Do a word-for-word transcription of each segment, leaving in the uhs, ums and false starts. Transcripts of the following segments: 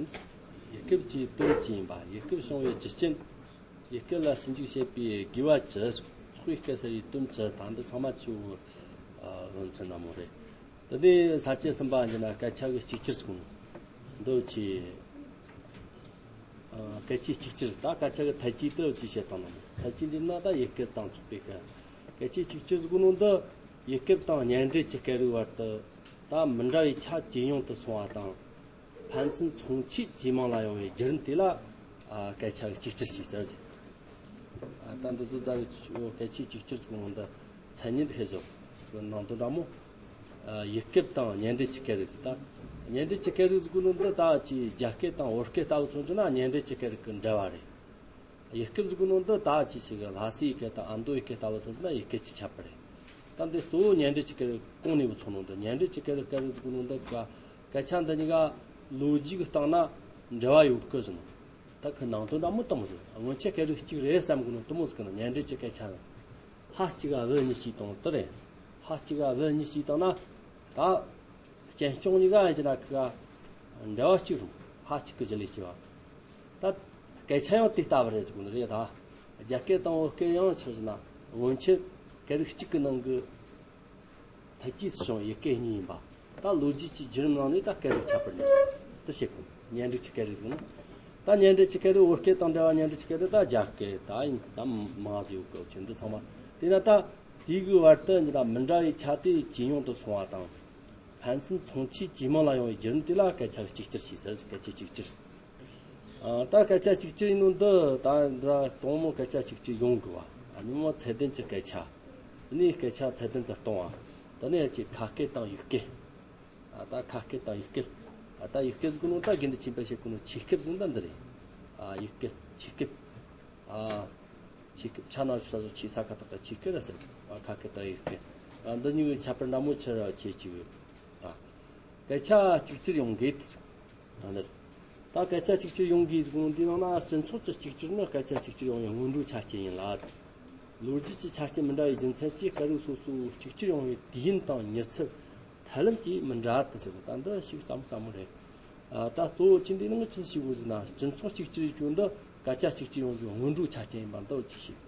ཡུལ་སྐད་ཀྱི་དོན་ཅི་ཡིན་པ། ཡུལ་སྐད་བྱུང་བའི་རྒྱུ་རྐྱེན། ཡུལ་སྐད་ལ་ཞིབ་འཇུག་བྱེད་པའི་དགོས་པ་ཅི། ཚོགས་པའི་སྐད་ཟེར་བའི་དོན་ཅི། ད་འདི་ཚང་མ་ཆུ་བོ་ལོན་ཚན་ནང་མོ་རེད། ད་ལྟའི་ས་བཅད་གསུམ་པ་འདི་ན་སྐད་ཆ་གི་གཅིག་གྱུར་གསུངས། འདི་ཆེ། སྐད་ཆའི་གཅིག་གྱུར། ད་སྐད་ཆ་གི་ཐད་ཀྱི་དེ་ཅི་བཤད་དང་ནི། ཐད་ཀྱི་འདི་ན་ད་ཡུལ་སྐད་དང་ཚོགས་པའི་སྐད། སྐད་ཆའི་གཅིག་གྱུར་ཟེར་གོ་ནོ་འདི་ཡུལ་སྐད་དང་བརྙན་འཕྲིན་གྱི་སྐད་རིགས་བར་དུ་ད་མི་འདྲ་བའི་ཆ་ཇེ་ཉུང་དུ་སོང་བ་དང་། ཕན་ཚུན་མཚུངས་ཆོས་ཇེ་མང་ལ་ཡོང་བའི་བརྒྱུད་རིམ་དེ་ལ་ཨ་སྐད་ཆ་གི་གཅིག་གྱུར་ཞེས་ཟེར་ཟིན། ཨ་ད་འདི་ཚོ་རྩ་བའི་ཆོས་སྐད་ཆའི་གཅིག་གྱུར་ཟེར་གོ་ནོ་འདི་མཚན་ཉིད་ཧེ་བཟོ་གི་ནང་དོན་འདྲ་མོ། ཡུལ་སྐད་དང་བརྙན་འཕྲིན་གྱི་སྐད་རིགས་ཟེར། ད་བརྙན་འཕྲིན་གྱི་སྐད་རིགས་ཟེར་གོ་ནོ་འདི་ད་ཅི་རྒྱ་སྐད་དང་བོད་སྐད་ལྟ་བུ་མཚོན་རྒྱུ་ན་བརྙན་འཕྲིན་གྱི་སྐད་རིགས་ཀྱི་འབྲེལ་བ་རེད། ཡུལ་སྐད་ཟེར་གོ་ནོ་འདི་ད་ཅི་ཞིག་ལྷ་སའི་སྐད་དང་ཨ་མདོའི་སྐད་ལྟ་བུ་མཚོན་རྒྱུ་ན་ཡུལ་སྐད་ཀྱི་ཁྱད་པར་རེད། ད་འདི་གཙོ་བོ་བརྙན་འཕྲིན་གྱི་སྐད་རིགས་གོང་ནས་བུ་མཚོན་ནོ་འདི། བརྙན་འཕྲིན་གྱི་སྐད་རིགས་སྐད་རིགས་ཟེར་གོ་ནོ་འདི་ག་སྐད་ཆ་འདི་གཉིས་ཀ་ལོ་རྒྱུས་ཀྱི་སྟེང་ན་འབྲེལ་བ་ཡོད་གི་ཟེར་ནོ། ད་ཁོའི་ནང་དོན་འདྲ་མོ་དང་མོ་ཟེར། སྔོན་ཆད་སྐད་རིགས་གཅིག་རེད་བསམ་གོ་ནོ་དེ་མོ་ཟེར་གི་ན། བརྙན་འཕྲིན་གྱི་སྐད་ཆ་ནི། ཧ་གཅིག་ག་བུ་གཉིས་གཅིག་དང་དེ་རེད། ཧ་གཅིག་ག་བུ་གཉིས་གཅིག་དང་ན། ད་སྤྱན་སྐྱོང་གཉིས་ཀ་ཡིན་གྱི་ན་ཁོ་ག་འབྲེལ་བ་གཅིག་རུང་ཧ་གཅིག་གི་གཞི་ལས་སྐྱེ་བ། ད་སྐད་ཆ་ཡང་དེ་ལྟ་བུ་རེད་ཟེར་གོ་ནི་རེད་ད། རྒྱ་སྐད་དང་བོད་སྐད་ཡང་ཆི་ཟེར་ན་སྔོན་ཆད་སྐད་རིགས་གཅིག་གི་ནང་གི་ཐད་ཀྱིས་སུ་བྱུང་ཡི་སྐད་གཉིས་ཡིན་པ། ད་ལོ་རྒྱུས་ཀྱི་བརྒྱུད་རིམ་ནང་ནས་ད་སྐད་རིགས་ཁྱད་པར་ནས་དེ་བྱེད་དགོས། བརྙན་འཕྲིན་གྱི་སྐད་རིགས་ཟེར་ན། ད་བརྙན་འཕྲིན་གྱི་སྐད་རིགས་བོད་སྐད་དང་འདྲ་བ་བརྙན་འཕྲིན་གྱི་སྐད་རིགས་ད་རྒྱ་སྐད་ད་ཡིན་ད་མང་ཟིག་ཡོད་གི་ཆེ་འདི་ཚང་མ། དེས་ན་ད་དེའི་གི་བར་དུ་འདི་ད་མི་འདྲ་བའི་ཆ་དེ་ཇེ་ཉུང་དུ་སོང་བ་དང་། ཕན་ཚུན་མཚུངས་ཆོས་ཇེ་མང་ལ་ཡོང་བའི་བརྒྱུད་རིམ་དེ་ལ་སྐད་ཆ་གཅིག་གྱུར་ཞེས་ཟེར། སྐད་ཆ་གཅིག་གྱུར། ཨ། ད་སྐད་ཆ་གཅིག་གྱུར་ཡིན་ནོ་འདི་ད་འདྲ་དང་མོ་སྐད་ཆ་གཅིག་གྱུར་ཡོང་དགོས་པ། ཨ་ཉི་མ་ཚད་ལྡན་གྱི་སྐད་ཆ། དེ་ནས་སྐད་ཆ་ཚད་ལྡན་དུ་གཏོང་བ། དེ་ནས་ཀྱི་ཁ་སྐད་དང་ཡིག་སྐད། ཨ་ད་ཁ་སྐད་དང་ཡིག་སྐད། ཨ་ད་ཡིག་སྐད་ཟེར་གོ་ནོ་ད་དགེ་འདུན་ཆོས་འཕེལ་བཤད་གོ་ནོ་ཆོས་སྐད་ཟེར་ན་འདི་རེད། ཨ་ཡིག་སྐད་ཆོས་སྐད། ཨ་ཆོས་སྐད་ཆ་ན་ཆུ་ས་ཟོ་ཆོས་ས་ཁ་ཐག་གི་ཆོས་སྐད་ར་ཟེར། ཨ་ཁ་སྐད་དང་ཡིག་སྐད། ཨ་འདི་གཉིས་ཀྱི་ཁྱད་པར་འདྲ་མོ་ཆེ་ར་ཆེ་གཅིག་ཡོད། ཨ་སྐད་ཆ་གཅིག་གྱུར་ཡོང་དགོས། ད་ནི། ད་སྐད་ཆ་གཅིག་གྱུར་ཡོང་དགོས་ཟེར་གོ་ནོ་འདི་ནང་ན་སྤྱི་ཚོགས་ཀྱི་གཅིག་གྱུར་ནི་སྐད་ཆ་གཅིག་གྱུར་ཡོང་བའི་སྔོན་འགྲོའི་ཆ་རྐྱེན་ཡིན་ལ། ལོ་རྒྱུས་ཀྱི་ཆ་རྐྱེན་མི་འདྲ་བའི་རྒྱུ་མཚན་གྱིས་སྐད་རིགས་སོ་སོ་གཅིག་གྱུར་ཡོང་བའི་དུས་ཡུན་དང་མྱུར་ཚད་ཐབས་ལམ་གྱིས་མི་འདྲ་དུ་ཟེར་བ་ད་འདི་ཞིག་ཙམ་ཙམ་མོ་རེད། ཨ་ད་གཙོ་བོ་ཅི་འདི་ནང་ཆི་ཞིག་གོ་ཟེར་ན་སྤྱི་ཚོགས་གཅིག་གྱུར་ཡོད་རྒྱུ་འདི་སྐད་ཆ་གཅིག་གྱུར་ཡོང་རྒྱུའི་སྔོན་འགྲོའི་ཆ་རྐྱེན་ཡིན་པ་འདི་ཅི་ཞིག་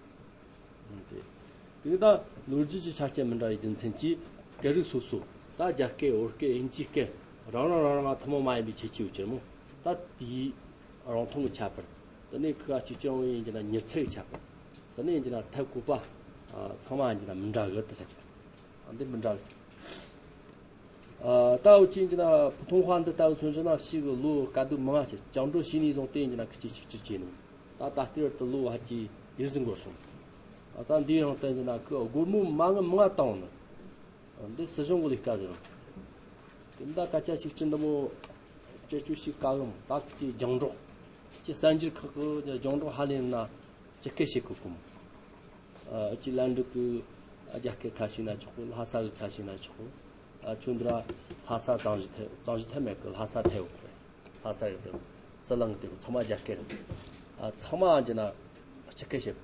དེ་དེ་ད་ལོ་རྒྱུས་ཀྱི་ཆ་རྐྱེན་མི་འདྲ་བའི་རྒྱུ་མཚན་གྱིས་སྐད་རིགས་སོ་སོ་ད་རྒྱ་སྐད་བོད་སྐད་དབྱིན་ཇིའི་སྐད་རང་རང་རང་རང་ཐུན་མོང་མ་ཡིན་པའི་ཁྱད་ཆོས་ཡོད་ཀྱི་རེད་མོ། ད་དེའི་རང་མཐོང་གི་ཁྱད་པར། དེ་ནས་ཁུ་ག་གཅིག་ཀྱང་ཡིན་གྱི་ན་མྱུར་ཚད་ཀྱི་ཁྱད་པར། དེ་ནས་ཡིན་གྱི་ན་ཐད་བཀོད་པ་ཚང་མ་ཡིན་གྱི་ན་མི་འདྲ་གི་དེ་ཟེར། འདི་མི་འདྲ་གི་ཟེར། ཨ་ད་འུ་ཅག་གི་ན་普通话འདི་ལྟ་བུ་མཚོན་བྱས་ན་ཞིག་ལོ་དཀའ་སྡུག་མང་ང་ཞིག་བཅིངས་འགྲོལ་བྱས་ནས་བཟུང་སྟེ་ཡིན་ན་ཁི་ཅིག་ཅིག་ཅིག་བྱས་ནས། ད་ད་ལྟའི་བར་དུ་ལོ་ཧ་ཅི་ཡུན་ཟིན་འགོར་སོང་། ཨ་ད་འདིའི་རིང་དུ་ཡིན་ན་ཁི་སྒོར་མོ་མང་ང་མང་ང་བཏང་ནི། འདི་སྲིད་གཞུང་གི་ལས་ཀ་ཟེར་རུང་། དེ་འདྲ་སྐད་ཆ་ཅིག་ཅིག་འདི་མོ་སྤྱོད་སྤྱོད་ཞིག་དཀའ་གི་མོ། ད་ཁི་ཅིག་རྒྱང་སྒྲོག་ཅིག་གསར་འགྱུར་ཁག་གི་རྒྱང་སྒྲོག་ཧ་ལས་ན་ཅི་སྐད་བཤད་གོ་གི་མོ། ཨ་ཅི་ལན་འགྲིག་གི་རྒྱ་སྐད་ཁ་ཤས་ན་ཆོག་གི། ལྷ་ས་གི་ཁ་ཤས་ན་ཆོག་གི། ཨ་ཁྱོད་འདི་ར་ལྷ་ས་གཙང་བཞི་ཐེ་གཙང་བཞི་ཐེ་མེད་གི། ལྷ་ས་ཐེ་ཡོད་གི། ལྷ་ས་གི་དེ་ཟི་ལིང་གི་དེ་ཚང་མ་རྒྱ་སྐད་རེད། ཨ་ཚང་མ་ཨ་ཅི་ན་སྤྱི་སྐད་བཤད།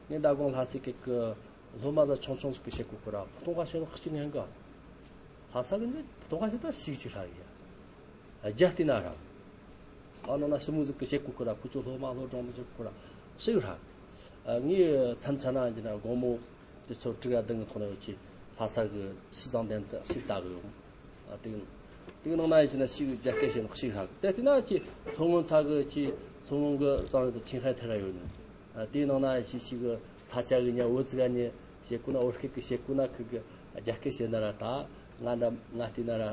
ངས་ད་དགོང་ལྷ་སའི་སྐད་གི་སློབ་མ་ཟ་ཆུང་ཆུང་ཟིག་གི་བཤད་གོ་གི་ར། 普通话བཤད་ན་གཅིག་ངན་གི། ལྷ་ས་གི་འདི་普通话བཤད་ད་ཞིག་ཅིག་ཧྲ་གི་ཡ། རྒྱ་བལྟས་ན་ར། ཨ་ནང་ན་ཞི་མོ་ཟིག་གི་བཤད་གོ་གི་ར། ཁུ་ཆོ་སློབ་མ་སློབ་གྲོགས་འདི་བཤད་གོ་གི་ར། ཞིག་ཧྲ། ཨ་ངས་མཚམས་མཚམས་ན་ཡིན་ན་དགོང་མོ་དེ་ཚོ་དྲུག་ར་བདུན་གི་ཐོག་ན་ཡོད་ཀྱི་ལྷ་ས་གི་ཤི་ཙང་དན་དུ་ཞིག་ལྟ་གི་ཡོང་། ཨ་དེ་གི་དེ་གི་ནང་ན་ཡིན་ན་ཞིག་རྒྱ་སྐད་བཤད་ན་ཞིག་ཧྲ་གི། དེ་བལྟས་ན་ཀྱི་མཚོ་སྔོན་ཚ་གི་ཀྱི་མཚོ་སྔོན་གི་གཙང་ཡོད་དུ་ཆིང་ཧའེ་ཐེ་ར་ཡོད་ནི། ཨ་དེའི་ནང་ན་ཡིན་ཞིག་ཞིག་གི་ས་ཆ་གི་ཉ་བོད་ཙི་ག་ཉི་བཤད་གོ་ན། བོད་སྐད་གི་བཤད་གོ་ན། ཁི་གི་རྒྱ་སྐད་བཤད་ན་ར་ད་ང་འདྲ་ང་བལྟས་ན་ར།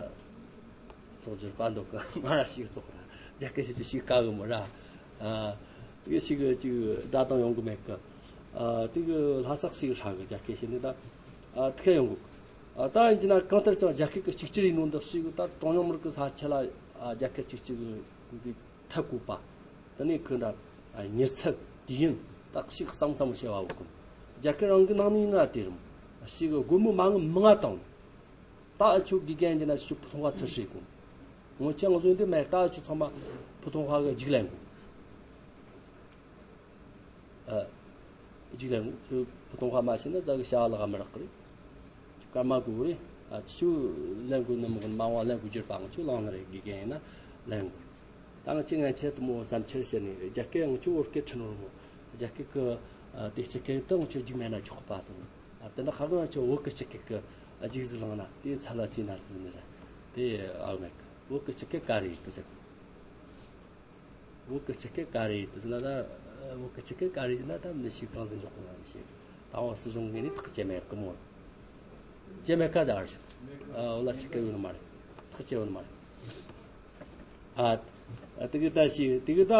བཙོག་རྒྱུར་བཀའ་འདོགས་གི། ང་ར་ཞིག་བཙོག་ར། རྒྱ་སྐད་བཤད་རྒྱུ་ཞིག་དཀའ་གི་མོ་ར། ཨ་དེ་གི་ཞིག་གི་ཅིག་སྒྲ་གདངས་ཡོང་གི་མེད་གི། ཨ་དེ་གི་ལྷ་སག་ཞིག་ཧྲ་གི་རྒྱ་སྐད་བཤད་ནི་ད། ཨ་དེ་ག་ཡོང་གི། ཨ་ད་ཡིན་གྱི་ན་གང་ལྟར་ཀྱང་རྒྱ་སྐད་གི་གཅིག་གྱུར་ཡིན་ནོ་འདི་ཞིག་གི་ད་གྲངས་ཉུང་མི་རིགས་གི་ས་ཆ་ལ་ཨ་རྒྱ་སྐད་གཅིག་གྱུར་འདི་ཐད་བཀོད་པ། དེ་ནས་ཁོ་འདྲ་མྱུར་ཚད་དུས་ཡུན་ད་ཞིག་གཙང་གཙང་བྱས་པ་འོ་གི། རྒྱ་སྐད་རང་གི་ནང་ནས་ཡིན་ན་དེ་རུང་ཞིག་གི་སྒོར་མོ་མང་ང་མང་ང་བཏང་། ད་ཨ་ཆོ་དགེ་རྒན་ཡིན་ན་ཆོ་普通话ཚུར་ཤེས་དགོས། ངོ་ཆེ་ང་ཚོ་འདི་མེད། ད་ཨ་ཆོ་ཚང་མ་普通话གི་རྒྱུགས་ལེན་དགོས། ཨ་རྒྱུགས་ལེན་དགོས། ཆོ་普通话མ་ཤེས་ན་རྩ་གི་བྱ་བ་ལག་མི་རག་གི་རེད། ཆོ་སྐར་མ་དགོས་རེད། ཨ་ཆོ་ལེན་དགོས་ནི་མི་གི་མ་འོངས་ལེན་དགོས་རྒྱུར་པའང་ཆོ་ལང་ནི་རེད། དགེ་རྒན་ཡིན་ན་ལེན་དགོས། ད་ང་ཅི་ངན་ཆེད་དུ་མོ་བསམ་འཆར་བཤད་ནས་རྒྱ་སྐད་ང་ཆོ་བོད་སྐད་ཁྲིད་ནོར་མོ། རྒྱ་སྐད་ཀྱི་དེ་སྤྱི་སྐད་དུ་ང་ཆོ་རྒྱུག་མེད་ན་ཆོག་པ་དང་། དེ་འདྲ་ཁ་གང་ང་ཆོ་བོད་ཀྱི་སྤྱི་སྐད་ཀྱི་རྒྱུག་ཟིག་བླངས་ན་དེ་ཚ་ལ་ཅི་ན་ཟིག་ནི་རེད། དེ་ཨ་མེད་གི། བོད་ཀྱི་སྤྱི་སྐད་ག་རེ་ཡིན་དུ་ཟེར། བོད་ཀྱི་སྤྱི་སྐད་ག་རེ་ཡིན་དུ་ཟེར་ན་ད། བོད་ཀྱི་སྤྱི་སྐད་ག་རེ་ཡིན་ན་ད་མི་ཤེས། གང་ཟིག་འཇོག་གི་ང་མི་ཤེས། ད་འོ་སྲིད་གཞུང་གི་ནི་ཐག་བཅད་མེད་གི་མོ། བཅད་མེད་ཀ་ཟེར། ཨ་འོ་ལ་སྤྱི་སྐད་ཡོད་ནི་མ་རེད། ཐག་བཅད་ཡོད་ནི་མ་རེད། ཨ། ཨ་དེ་གི་ད་ཞིག་དེ་གི་ད་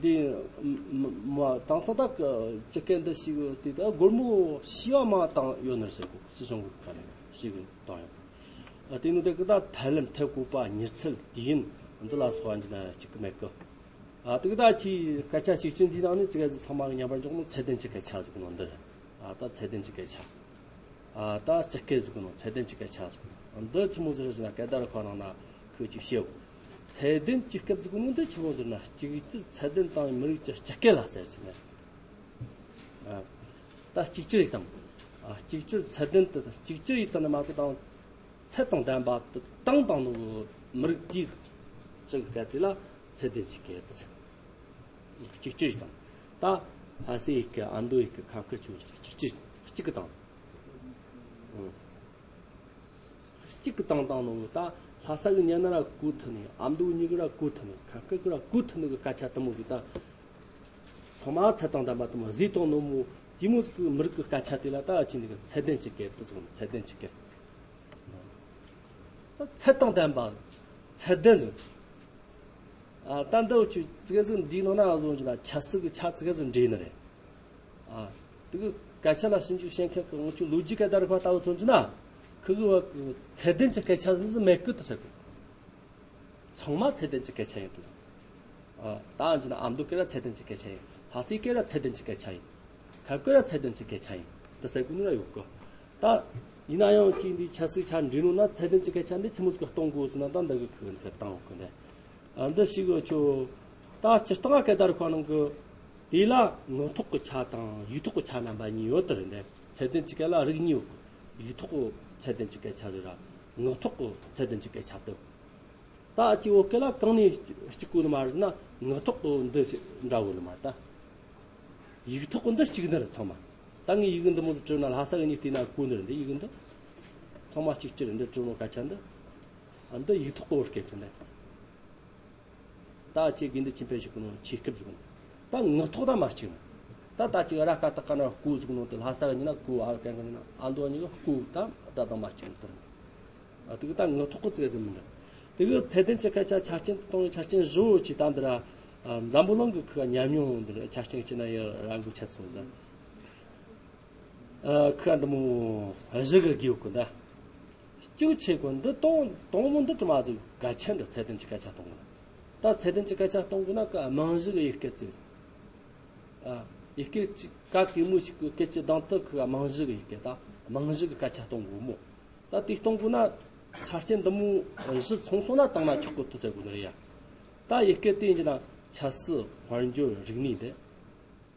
འདི་མ་དང་ས་ད་སྤྱི་སྐད་འདི་ཞིག་དེ་ད་སྒོར་མོ་ཤི་བ་མ་བཏང་ཡོད་ནི་ཟེར་གོ། སྲིད་གཞུང་གི་ཁ་ནས་ཞིག་བཏང་ཡོད། ཨ་དེ་ནི་དེ་གི་ད་ཐབས་ལམ་ཐད་བཀོད་པ་མྱུར་ཚད་དུས་ཡུན་འདི་ལ་སོགས་པ་འདི་ན་གཅིག་གི་མེད་གི། ཨ་དེ་གི་ད་ཅི་སྐད་ཆ་གཅིག་གཅིག་འདི་ནང་ནས་ཙི་ག་ཟིག་ཚང་མ་གི་མཉམ་པར་འཇོག་ནི་ཚད་ལྡན་གྱི་སྐད་ཆ་ཟིག་ནང་འདི་རེད། ཨ་ད་ཚད་ལྡན་གྱི་སྐད་ཆ། ཨ་ད་སྤྱི་སྐད་ཟིག་ནང་ཚད་ལྡན་གྱི་སྐད་ཆ་ཟིག་འདི་ཆི་མོ་ཟིག་རེད་ཟེར་ན་སྐད་བརྡ་རུ་ཁ་ནང་ན་ཁོས་ཅིག་བཤད། ཚད་ལྡན་གྱི་སྐད་ཟིག་ནང་འདི་ཆི་མོ་ཟེར་ན་གཅིག་གྱུར་ཚད་ལྡན་དང་མི་རིགས་ཀྱི་སྤྱི་སྐད་ལ་ཟེར་ཟེར་ནས། ཨ་ད་གཅིག་གྱུར་ཡིན་དང་། ཨ་གཅིག་གྱུར་ཚད་ལྡན་དུ་གཅིག་གྱུར་ཡིན་དང་ནི་མ་གཏོགས་དང་། ཚད་དང་ལྡན་པ་དང་དང་ནི་མི་རིགས་དེའི་སྤྱི་གི་སྐད་དེ་ལ་ཚད་ལྡན་གྱི་སྐད་དུ་ཟེར། གཅིག་གྱུར་ཡིན་དང་། ད་ལྷ་སའི་ཡི་གེ། ཨ་མདོའི་ཡི་གེ། ཁམས་སྐད་ཆོས་གཅིག་གྱུར་གཅིག་གི་དང་། ཨང་། གཅིག་གི་དང་དང་ནོ། ད་ལྷ་ས་གི་མྱི་ན་ར་གོ་ཐུབ་ནི། ཨ་མདོ་གཉིས་གི་ར་གོ་ཐུབ་ནི། ཁམས་སྐད་གི་ར་གོ་ཐུབ་ནི་གི་སྐད་ཆ་དེ་མོ་ཟིག་ད། ཚང་མ་ཚད་དང་ལྡན་པ་དེ་མོ་ཟིག་དང་ནོ་མོ། དེ་མོ་ཟིག་གི་མི་རིགས་གི་སྐད་ཆ་དེ་ལ་ད་ཨ་ཅི་འདི་གི་ཚད་ལྡན་གྱི་སྐད་དེ་ཟེར་གོ་ནོ། ཚད་ལྡན་གྱི་སྐད། ད་ཚད་དང་ལྡན་པ། ཚད་ལྡན་ཟིག་ཨ་ད་འདི་འུ་ཆོས་ཙི་གེ་ཟིག་འདིའི་ནང་ན་བཟོ་རྒྱུ་ན་ཆབ་སྲིད་ཀྱི་ཆ་ཙི་གེ་ཟིག་འདྲེས་ནི་རེད། ཨ་དེ་གི་སྐད་ཆ་ལ་ཞིབ་འཇུག་བྱེད་མཁན་གི་ང་ཚོའི་ལོ་རྒྱུས་སྐད་བརྡ་རིག་པ་ལྟ་བུ་མཚོན་རྒྱུ་ན། ཁུ་གི་བ་གི་ཚད་ལྡན་གྱི་སྐད་ཆ་ཟིག་མེད་གི་དུ་ཟེར་གི། ཚང་མ་ཚད་ལྡན་གྱི་སྐད་ཆ་ཡིན་དུ་ཟེར། ཨ་ད་འཇུ་ན་ཨ་མདོ་སྐད་ར་ཚད་ལྡན་གྱི་སྐད་ཆ་ཡིན། ལྷ་སའི་སྐད་ར་ཚད་ལྡན་གྱི་སྐད་ཆ་ཡིན། ཁམས་སྐད་ར་ཚད་ལྡན་གྱི་སྐད་ཆ་ཡིན་དུ་ཟེར་གི་ནི་ར་ཡོད་གི། ད་ཡིན་ན་ཡང་ཅིག་འདི་ཆབ་སྲིད་ཆ་འདྲེས་ནོ་ན་ཚད་ལྡན་གྱི་སྐད་ཆ་འདི་ཆི་མོ་ཟིག་གཏོང་དགོས་ཟེར་ན། ད་འདི་གི་ཁུ་གི་བཏང་གི་འདི། ཨ་འདི་ཞིག་གི་ཆོ། ད་སྤྱིར་བཏང་སྐད་བརྡ་རིག་པ་ནང་གི་དེ་ལ་ངག་ཐོག་གི་ཆ་དང་ཡིག་ཐོག་གི་ཆ་རྣམ་པ་གཉིས་ཡོད་དེ་རེད། འདི་ཚད་ལྡན་གྱི་སྐད་ལ་རིགས་གཉིས་ཡོད། ཡིག་ཐོག་གི་ཚད་ལྡན་གྱི་སྐད་ཆ་ཟིག་ར་ངག་ཐོག་གི་ཚད་ལྡན་གྱི་སྐད་ཆ་དེ། ད་ཅི་བོད་སྐད་ལ་གང་ནས་གཅིག་གོ་ནི་མ་རེད་ཟེར་ན། ངག་ཐོག་གི་འདི་འདྲ་བོ་ནི་མ་རེད་ད། ཡིག་ཐོག་གི་འདི་གཅིག་ནི་རེད་ཚང་མ། ད་ངས་ཡི་གེ་འདི་མོ་ཟིག་བྲིས་ན་ལྷ་ས་གི་མྱི་བལྟས་ན་གོ་ནི་རེད། འདི་ཡི་གེ་འདི་ཚང་མ་གཅིག་གྱུར་རེད། འདི་བྲིས་ནོ་སྐད་ཆ་འདི། ཨ་འདི་ཡིག་ཐོག་གི་བོད་སྐད་རེད་འདི། ད་ཅི་དགེ་འདུན་ཆོས་འཕེལ་ཞིག་གི་ནོ་ཆོས་སྐད་ཟིག་ནོ། ད་ངག་ཐོག་ད་མ་གཅིག་ནོ། ད་ད་ཅི་ར་ཀ་ད་ཀ་ན་གོ་ཟིག་ནོ། དེ་ལྷ་ས་གི་མྱི་ན་གོ། ཨ་གན་གི་མྱི་ན་ཨ་མདོ་གཉིས་གི་གོ། ད་ད་ད་མ་གཅིག་ནོ་དེ་རེད། ཨ་དེ་གི་ད་ངག་ཐོག་གི་ཙི་གེ་ཟིག་མི་འདྲ། དེ་གི་ཚད་ལྡན་གྱི་སྐད་ཆ་ཆ་རྐྱེན་དུ་གཏོང་བའི་ཆ་རྐྱེན་བཞི་བོ་ཅིག་ད་འདི་ར། ཨ་འཛམ་བུ་གླིང་གི་ཁུ་ཉམས་མྱོང་འདི་ར་ཆ་རྐྱེན་ཅི་ན་ཡི་ར་འགུལ་ཆ་ཚུལ་འདི། ཨ་ཁུ་འདི་མོ་བཞི་གི་དགེ་བ་ཀུན་ད། གཅིག་ཆེ་ཀུན་འདི་གཏོང་གཏོང་མོ་འདི་དྲི་མ་ཟིག་གལ་ཆེན་འདྲ། ཚད་ལྡན་གྱི་སྐད་ཆ་གཏོང་གི་ན། ད་ཚད་ལྡན་གྱི་སྐད་ཆ་གཏོང་གི་ན་ཀ་རྨང་གཞི་གི་ཡི་གེ་ཙིག་ཨ་ཡི་གེ་ཅིག་ག་གེ་མོ་ཞིག་གི་སྐད་ཀྱི་གདངས་དུ་ཁུ་རྨང་གཞི་གི་ཡི་གེ། ད་རྨང་གཞི་གི་སྐད་ཆ་གཏོང་གི་མོ། ད་དེ་གཏོང་དགོས་ན་ཆ་རྐྱེན་འདི་མོ་གཞི་ཚང་སོང་ན་བཏང་ན་ཆོག་གི་དུ་ཟེར་དགོས་ནི་རེད་ཡ། ད་ཡི་གེ་དེ་ཡིན་གྱི་ན་ཆབ་སྲིད་དཔལ་འབྱོར་རིག་གནས་དེ།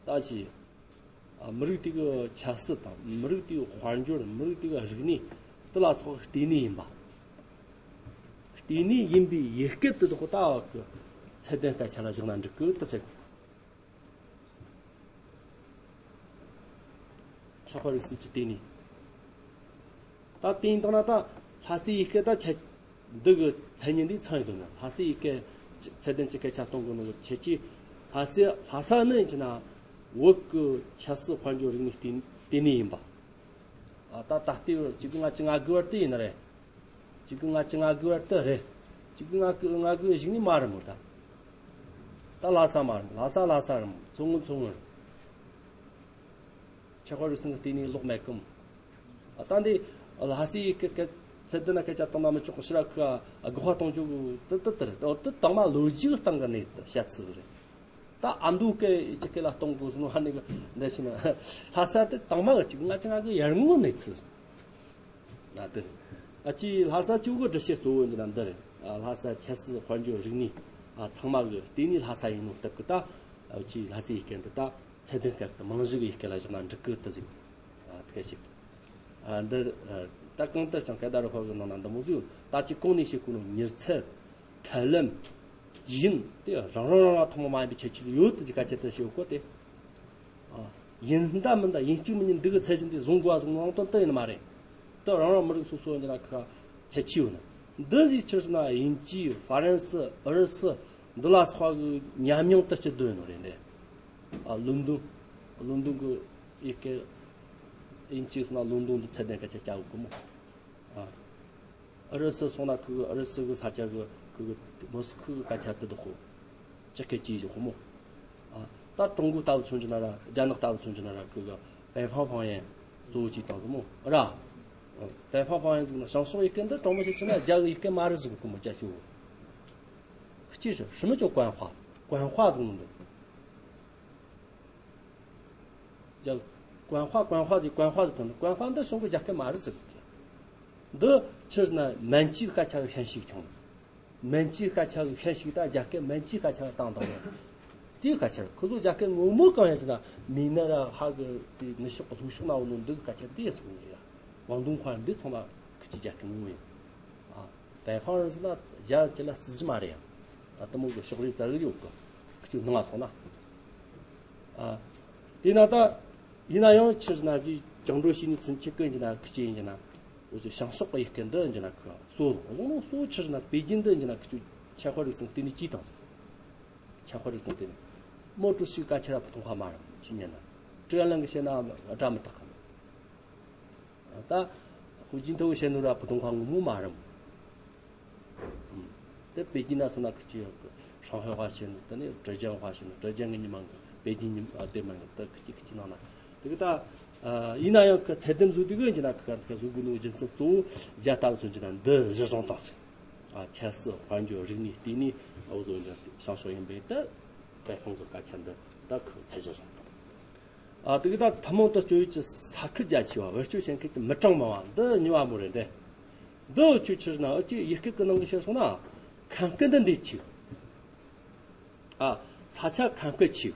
ད་ཅི། ཨ་མི་རིགས་དེ་གི་ཆབ་སྲིད་དང་མི་རིགས་དེ་གི་དཔལ་འབྱོར། མི་རིགས་དེ་གི་རིག་གནས་དེ་ལ་སོགས་ལྟེ་གནས་ཡིན་པ། ལྟེ་གནས་ཡིན་པའི་ཡི་གེ་དེ་དག་ད་གི་ཚད་ལྡན་སྐད་ཆ་ལ་བཞག་ན་འགྲིག་གི་དུ་ཟེར། ཁྱད་པར་རིགས་གསུམ་གྱི་ལྟེ་གནས། ད་དེ་ཡིན་དང་ན་ད་ལྷ་སའི་ཡི་གེ་ད་ཆ་འདི་གི་མཚན་ཉིད་འདི་ཚང་ཡོད་དོ་ན། ལྷ་སའི་ཡི་གེ་ཚད་ལྡན་གྱི་སྐད་ཆ་གཏོང་དགོས་ནོ་གི་ཁྱད་ཆོས། ལྷ་སའི་ལྷ་ས་ནི་ཡིན་གྱི་ན་བོད་ཀྱི་ཆབ་སྲིད་དཔལ་འབྱོར་རིག་གནས་ལྟེ་ལྟེ་གནས་ཡིན་པ། ཨ་ད་ད་ལྟའི་བར་ཆིག་སྟོང་ལྔ་བརྒྱ་ང་དགུ་བར་དུ་ཡིན་ན་རེད། ཆིག་སྟོང་ལྔ་བརྒྱ་ང་དགུ་བར་དུ་རེད། ཆིག་སྟོང་ལྔ་བརྒྱ་ང་དགུ་བཞག་ནི་མ་རེད་མོ་ད། ད་ལྷ་ས་མ་རེད། ལྷ་ས་ལྷ་ས་རེད་མོ། མཚོ་སྔོན་མཚོ་སྔོན་རེད། ཆགས་པ་རིགས་གསུམ་གྱི་ལྟེ་གནས་ལོག་མེད་གམ། ཨ་ད་འདི་ལྷ་སའི་ཡི་གེ་སྐད་ཚད་ལྡན་ན་སྐད་ཆ་བཏང་ན་མི་ཆོག་གི་ཕྱིར་ཁ་དགག་པ་གཏོང་རྒྱུ་དེ་དེ་དེ་རེད། དེ་དེ་དང་མ་ལོ་རྒྱུས་སྟེང་གི་གནས་བཤད་ཚུལ་རེད། ད་ཨ་མདོ་སྐད་ཅིག་སྐད་ལ་གཏོང་དགོས་སོང་ཧ་ནི་གི་འདི་ཕྱིན་ན་ལྷ་ས་དེ་དང་མ་གི་ཆིག་སྟོང་ལྔ་བརྒྱ་ང་དགུ་ཡར་སྔོན་གནས་ཚུལ། ན་དེ་ཨ་ཅི་ལྷ་ས་ཆུ་གི་འདྲི་བཤད་གཙོ་བོ་འདི་ན་འདི་རེད། ཨ་ལྷ་ས་ཆབ་སྲིད་དཔལ་འབྱོར་རིག་གནས་ཨ་ཚང་མ་གི་ལྟེ་གནས་ལྷ་ས་ཡིན་ནོ་སྟབས་གི། ད་ཨ་ཅི་ལྷ་སའི་ཡི་གེ་འདི་ད་ཚད་ལྡན་སྐད་གི་རྨང་གཞི་གི་ཡི་གེ་ལ་བཞག་ན་འགྲིག་གི་དེ་ཟིག་ཨ་དེ་ཞིག་ཨ་འདི་ཨ་ད་གང་ལྟར་ཀྱང་སྐད་བརྡ་རུ་ཁག་གི་ནང་ན་འདི་མོ་ཟིག་ད་ཅི་གོང་ནས་བཤད་གོ་ནོ་མྱུར་ཚད། ཐབས་ལམ། ཡིན་དེ་རང་རང་རང་རང་ཐུན་མོང་མ་ཡིན་པའི་ཁྱད་ཆོས་ཡོད་དེ་ཅིག་སྐད་ཆ་དེ་ཞེས་གོ་དེ། ཨ། ཡིན་ད་མིན་ད་ཡིན་གཅིག་མིན་གཉིས་འདི་གི་ཚད་གཞི་འདི་བཟུང་དགོས་བཟུང་ནང་དོན་དེ་ཡིན་མ་རེད། དེ་རང་རང་མི་རིགས་སོ་སོ་འདི་ན་ཁ་ཁྱད་ཆོས་ཡོད་ན། འདི་ཟིག་ཕྱིར་ན་དབྱིན་ཇི་ཧྥ་རན་སི་ཨུ་རུ་སུ་འདི་ལ་སོགས་གི་ཉམས་མྱོང་དེ་སྤྱི་དོན་ཡིན་ནོ་རེད་འདི། ཨ། ལོན་ཌོན། ལོན་ཌོན་གི་ཡི་གེ། དབྱིན་ཇི་སོང་ན་ལོན་ཌོན་དུ་ཚད་ལྡན་སྐད་ཆ་བྱ་དགོས་གི་མོ། ཨ། ཨུ་རུ་སུ་སོང་ན་ཁོ་གི་ཨུ་རུ་སུ་གི་ས་ཆ་གི་ཁོ་གི་མོ་སི་ཁོ་གི་སྐད་ཆ་དེ་དག་ཁོ་ཅི་སྐད་ཅིག་བཞག་གི་མོ། ཨ། ད་ཀྲུང་གོ་ལྟ་བུ་མཚོན་གྱི་ན་ར་རྒྱ་ནག་ལྟ་བུ་མཚོན་གྱི་ན་ར་ཁོ་གི་北方方言གཙོ་བོ་གཅིག་བཏང་གི་མོ་ར། 北方方言ཟེར་ན་བྱང་ཕྱོགས་ཡི་གེ་འདི་གྲོགས་མོ་ཆེ་ཆེ་ན་རྒྱ་གི་ཡི་གེ་མ་རེད་ཟེར་གི་མོ། རྒྱ་ཆོ་གཅིག་ཟེར་什么叫官话། 官话ཟེར་ནོ་འདི། རྒྱ། 官话། 官话ཟེར། 官话ཟེར་དང་། 官话འདི་གཞུང་གི་རྒྱ་སྐད་མ་རེད་ཟེར་གི། འདི་ཕྱིར་ན་མན་ཇུའི་སྐད་ཆ་གི་ཤན་ཞུགས་བྱུང་། མན་ཇུའི་སྐད་ཆ་གི་ཤན་ཞུགས་ད་རྒྱ་སྐད་མན་ཇུའི་སྐད་ཆ་གི་བཏང་བཏང་ནས། དེའི་སྐད་ཆ་རེད། ཁོ་ཚོ་རྒྱ་སྐད་ངོ་མ་གང་ཡིན་ཟེར་ན་མི་ན་ར་ཧ་གི་དེ་ནི་ཤོག་ལྷུ་ཤོག་ན་འོ་ནོ་འདི་གི་སྐད་ཆ་དེ་ཟེར་གི་རེད། 广东话འདི་ཚང་མ་ཁི་ཆོའི་རྒྱ་སྐད་ངོ་མ་ཡིན། ཨ། 北方人ཟེར་ན་རྒྱ་ཁྱེད་ལ་བརྩི་རྒྱུ་མ་རེད་ཡ། ད་དེ་མོ་གི་ཕྱོགས་རིས་རྩ་བའི་ཡོད་གི། ཁི་ཆོའི་ནང་ང་སོང་ན། ཨ། དེས་ན་ད། ཡིན་ན་ཡང་ཕྱིར་ན་ཅིག་བཅིངས་འགྲོལ་བྱས་ནས་ཚུན་ཆད་ཀི་ཡིན་ན་ཁི་ཆོ་ཡིན་ན། འུ་ཚོ་བྱང་ཕྱོགས་ཀྱི་ཡི་གེ་འདི་ཡིན་ན་ཁི་གཙོ་བོ་བཟུང་ནོ་གཙོ་བོ་ཕྱིར་ན་པེ་ཅིན་འདི་ཡིན་ན་ཁི་ཆོ་ཁྱད་དཔར་རིག་གསུམ་ལྟེ་གནས་གཅིག་དང་། ཁྱད་དཔར་རིག་གསུམ་ལྟེ་གནས། མོ་ཀྲུའུ་ཞིའི་སྐད་ཆ་ར་བུ་ཐུང་ཧྭ་མ་རེད་ཁྱི་ཉན་ན། ཀྲི་ཨན་ལན་གི་བཤད་ན་སྒྲ་མི་དག་གམ། ད། ཧུའུ་ཅིན་ཐའོ་བཤད་ནོ་ར་བུ་ཐུང་ཧྭ་ངོ་མ་མ་རེད། ཨུམ། དེ་པེ་ཅིན་ན་སོང་ན་ཁི་ཆོ་ཧྲང་ཧའེ་ཧྭ་བཤད་ནོ་དེ་ནས་ཀྲེ་ཅང་ཧྭ་བཤད་ནོ། ཀྲེ་ཅང་གི་ཉི་མ་གི་པེ་ཅིན་ཉི་མ་དེ་མ་གི་ད་ཁི་ཆོ་ཁི་ཆོའི་ནང་ན་དེ་གི་ད། ཨ། ཡིན་ན་ཡང་ཁི་ཚད་ལྡན་བཟོ་དུས་གི་ཡིན་ན་ཁི་ཁ་ཁི་བཟོ་དགོས་ནོ་རྒྱུ་མཚན་གཙོ་བོ་རྒྱ་ལྟ་བུ་མཚོན་གྱི་ན་འདི་གཞིར་བཟུང་བཏང་ཟིག་ཨ། ཆབ་སྲིད་དཔལ་འབྱོར་རིག་གནས་ལྟེ་གནས་འུ་ཚོ་འདི་བྱང་ཕྱོགས་ཡིན་པས་ད་北方གི་སྐད་ཆ་འདི་ད་ཁི་ཚད་གཞིར་བཟུང་བཏང་། ཨ། དེ་གི་ད་ཐུན་མོང་དུ་སྤྱོད་ཡུལ་གྱི་ས་ཁུལ་རྒྱ་ཆེ་བ། བེད་སྤྱོད་བྱེད་མཁན་གྱི་མི་གྲངས་མང་བ་འདི་གཉིས་པ་མོ་རེད་འདི། འདི་འུ་ཆོས་ཕྱིར་ན་འུ་ཆོས་ཡི་གེ་གི་ནང་གི་བཤད་སོང་ན། ཁམས་སྐད་འདི་འདི་ཆེ། ཨ། ས་ཆ་ཁམས་སྐད་ཆེ།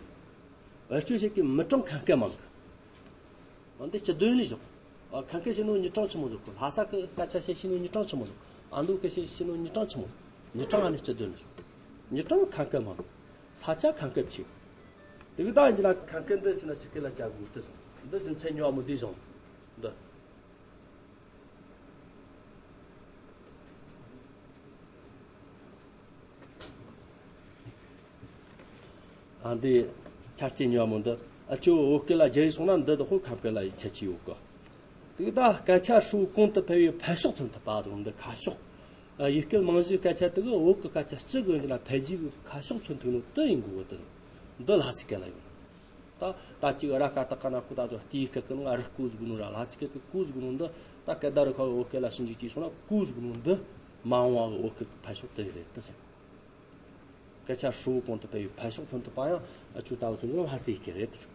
བེད་སྤྱོད་བྱེད་མཁན་མི་གྲངས་ཁམས་སྐད་མང་གི། འདི་སྤྱི་དོན་ལས་བཞག་ཨ། ཁམས་སྐད་བཤད་ནོ་མི་གྲངས་ཆི་མོ་ཟིག་གི། ལྷ་ས་གི་སྐད་ཆ་བཤད་ཤེས་ནོ་མི་གྲངས་ཆི་མོ་ཟིག་ཨ་མདོ་སྐད་བཤད་ཤེས་ནོ་མི་གྲངས་ཆི་མོ། མི་གྲངས་ཨ་ནི་སྤྱི་དོན་ལས་བཞག་མི་གྲངས་ཁམས་སྐད་མང་། ས་ཆ་ཁམས་སྐད་ཆེ། དེ་གི་ད་ཡིན་གྱི་ན་ཁམས་སྐད་འདི་ཕྱིར་ན་ཕྱི་སྐད་ལ་བྱ་དགོས་དེ་སོང་། འདི་རྒྱུ་མཚན་གཉིས་པ་མོ་འདི་བཞག་འདི། ཨ། འདི་ཆ་རྐྱེན་གཉིས་པ་མོ་འདི། ཨ། ཁྱོད་བོད་སྐད་ལ་བསྒྱུར་སོང་ན་འདི་དག་ཁོ་ཁམས་སྐད་ལ་ཡི་ཁྱད་ཆོས་ཡོད་གི། དེ་ད་སྐད་ཆ་ཧྲིལ་བོ་གོང་དུ་འཕེལ་བའི་འཕེལ་ཕྱོགས་མཚོན་ཐུབ་པ་དང་འདི་ཁ་ཕྱོགས། ཨ། ཡུལ་སྐད་རྨང་གཞིའི་སྐད་ཆ་དེ་གི་བོད་ཀྱི་སྐད་ཆ་སྤྱི་གི་ཡིན་ན་འཕེལ་རྒྱས་ཀྱི་ཁ་ཕྱོགས་མཚོན་ཐུབ་ནོ་དེ་ཡིན་དགོས་གི། དེ་འདི་ལྷ་སའི་སྐད་ལ་ཡོད། ད་ད་ཅིག་ར་ཀ་ཏ་ཀ་ན་ཀུ་ད་ཚོ་ཏིའི་སྐད་ཀྱི་ནང་རི་ཀུ་ཟེར་གོ་ནོ་ར་ལྷ་སའི་སྐད་ཀྱི་ཀུ་ཟེར་གོ་ནོ་འདི་ད་སྐད་བརྡ་རུ་ཁ་བའི་བོད་སྐད་ལ་ཞིབ་འཇུག་བྱས་སོང་ན་ཀུ་ཟེར་གོ་ནོ་འདི་མ་འོངས་པ་གི་བོད་སྐད་ཀྱི་འཕེལ་ཕྱོགས་དེ་རེད་དེ་ཟེར། སྐད་ཆ་ཧྲིལ་བོ་གོང་དུ་འཕེལ་བའི་འཕེལ་ཕྱོགས་མཚོན་ཐུབ་པ་ཡང་ཨ་ཆོས་ལྟ་བུ་མཚོན་ན་ལྷ་སའི་སྐད་རེད་དེ་ཟེར།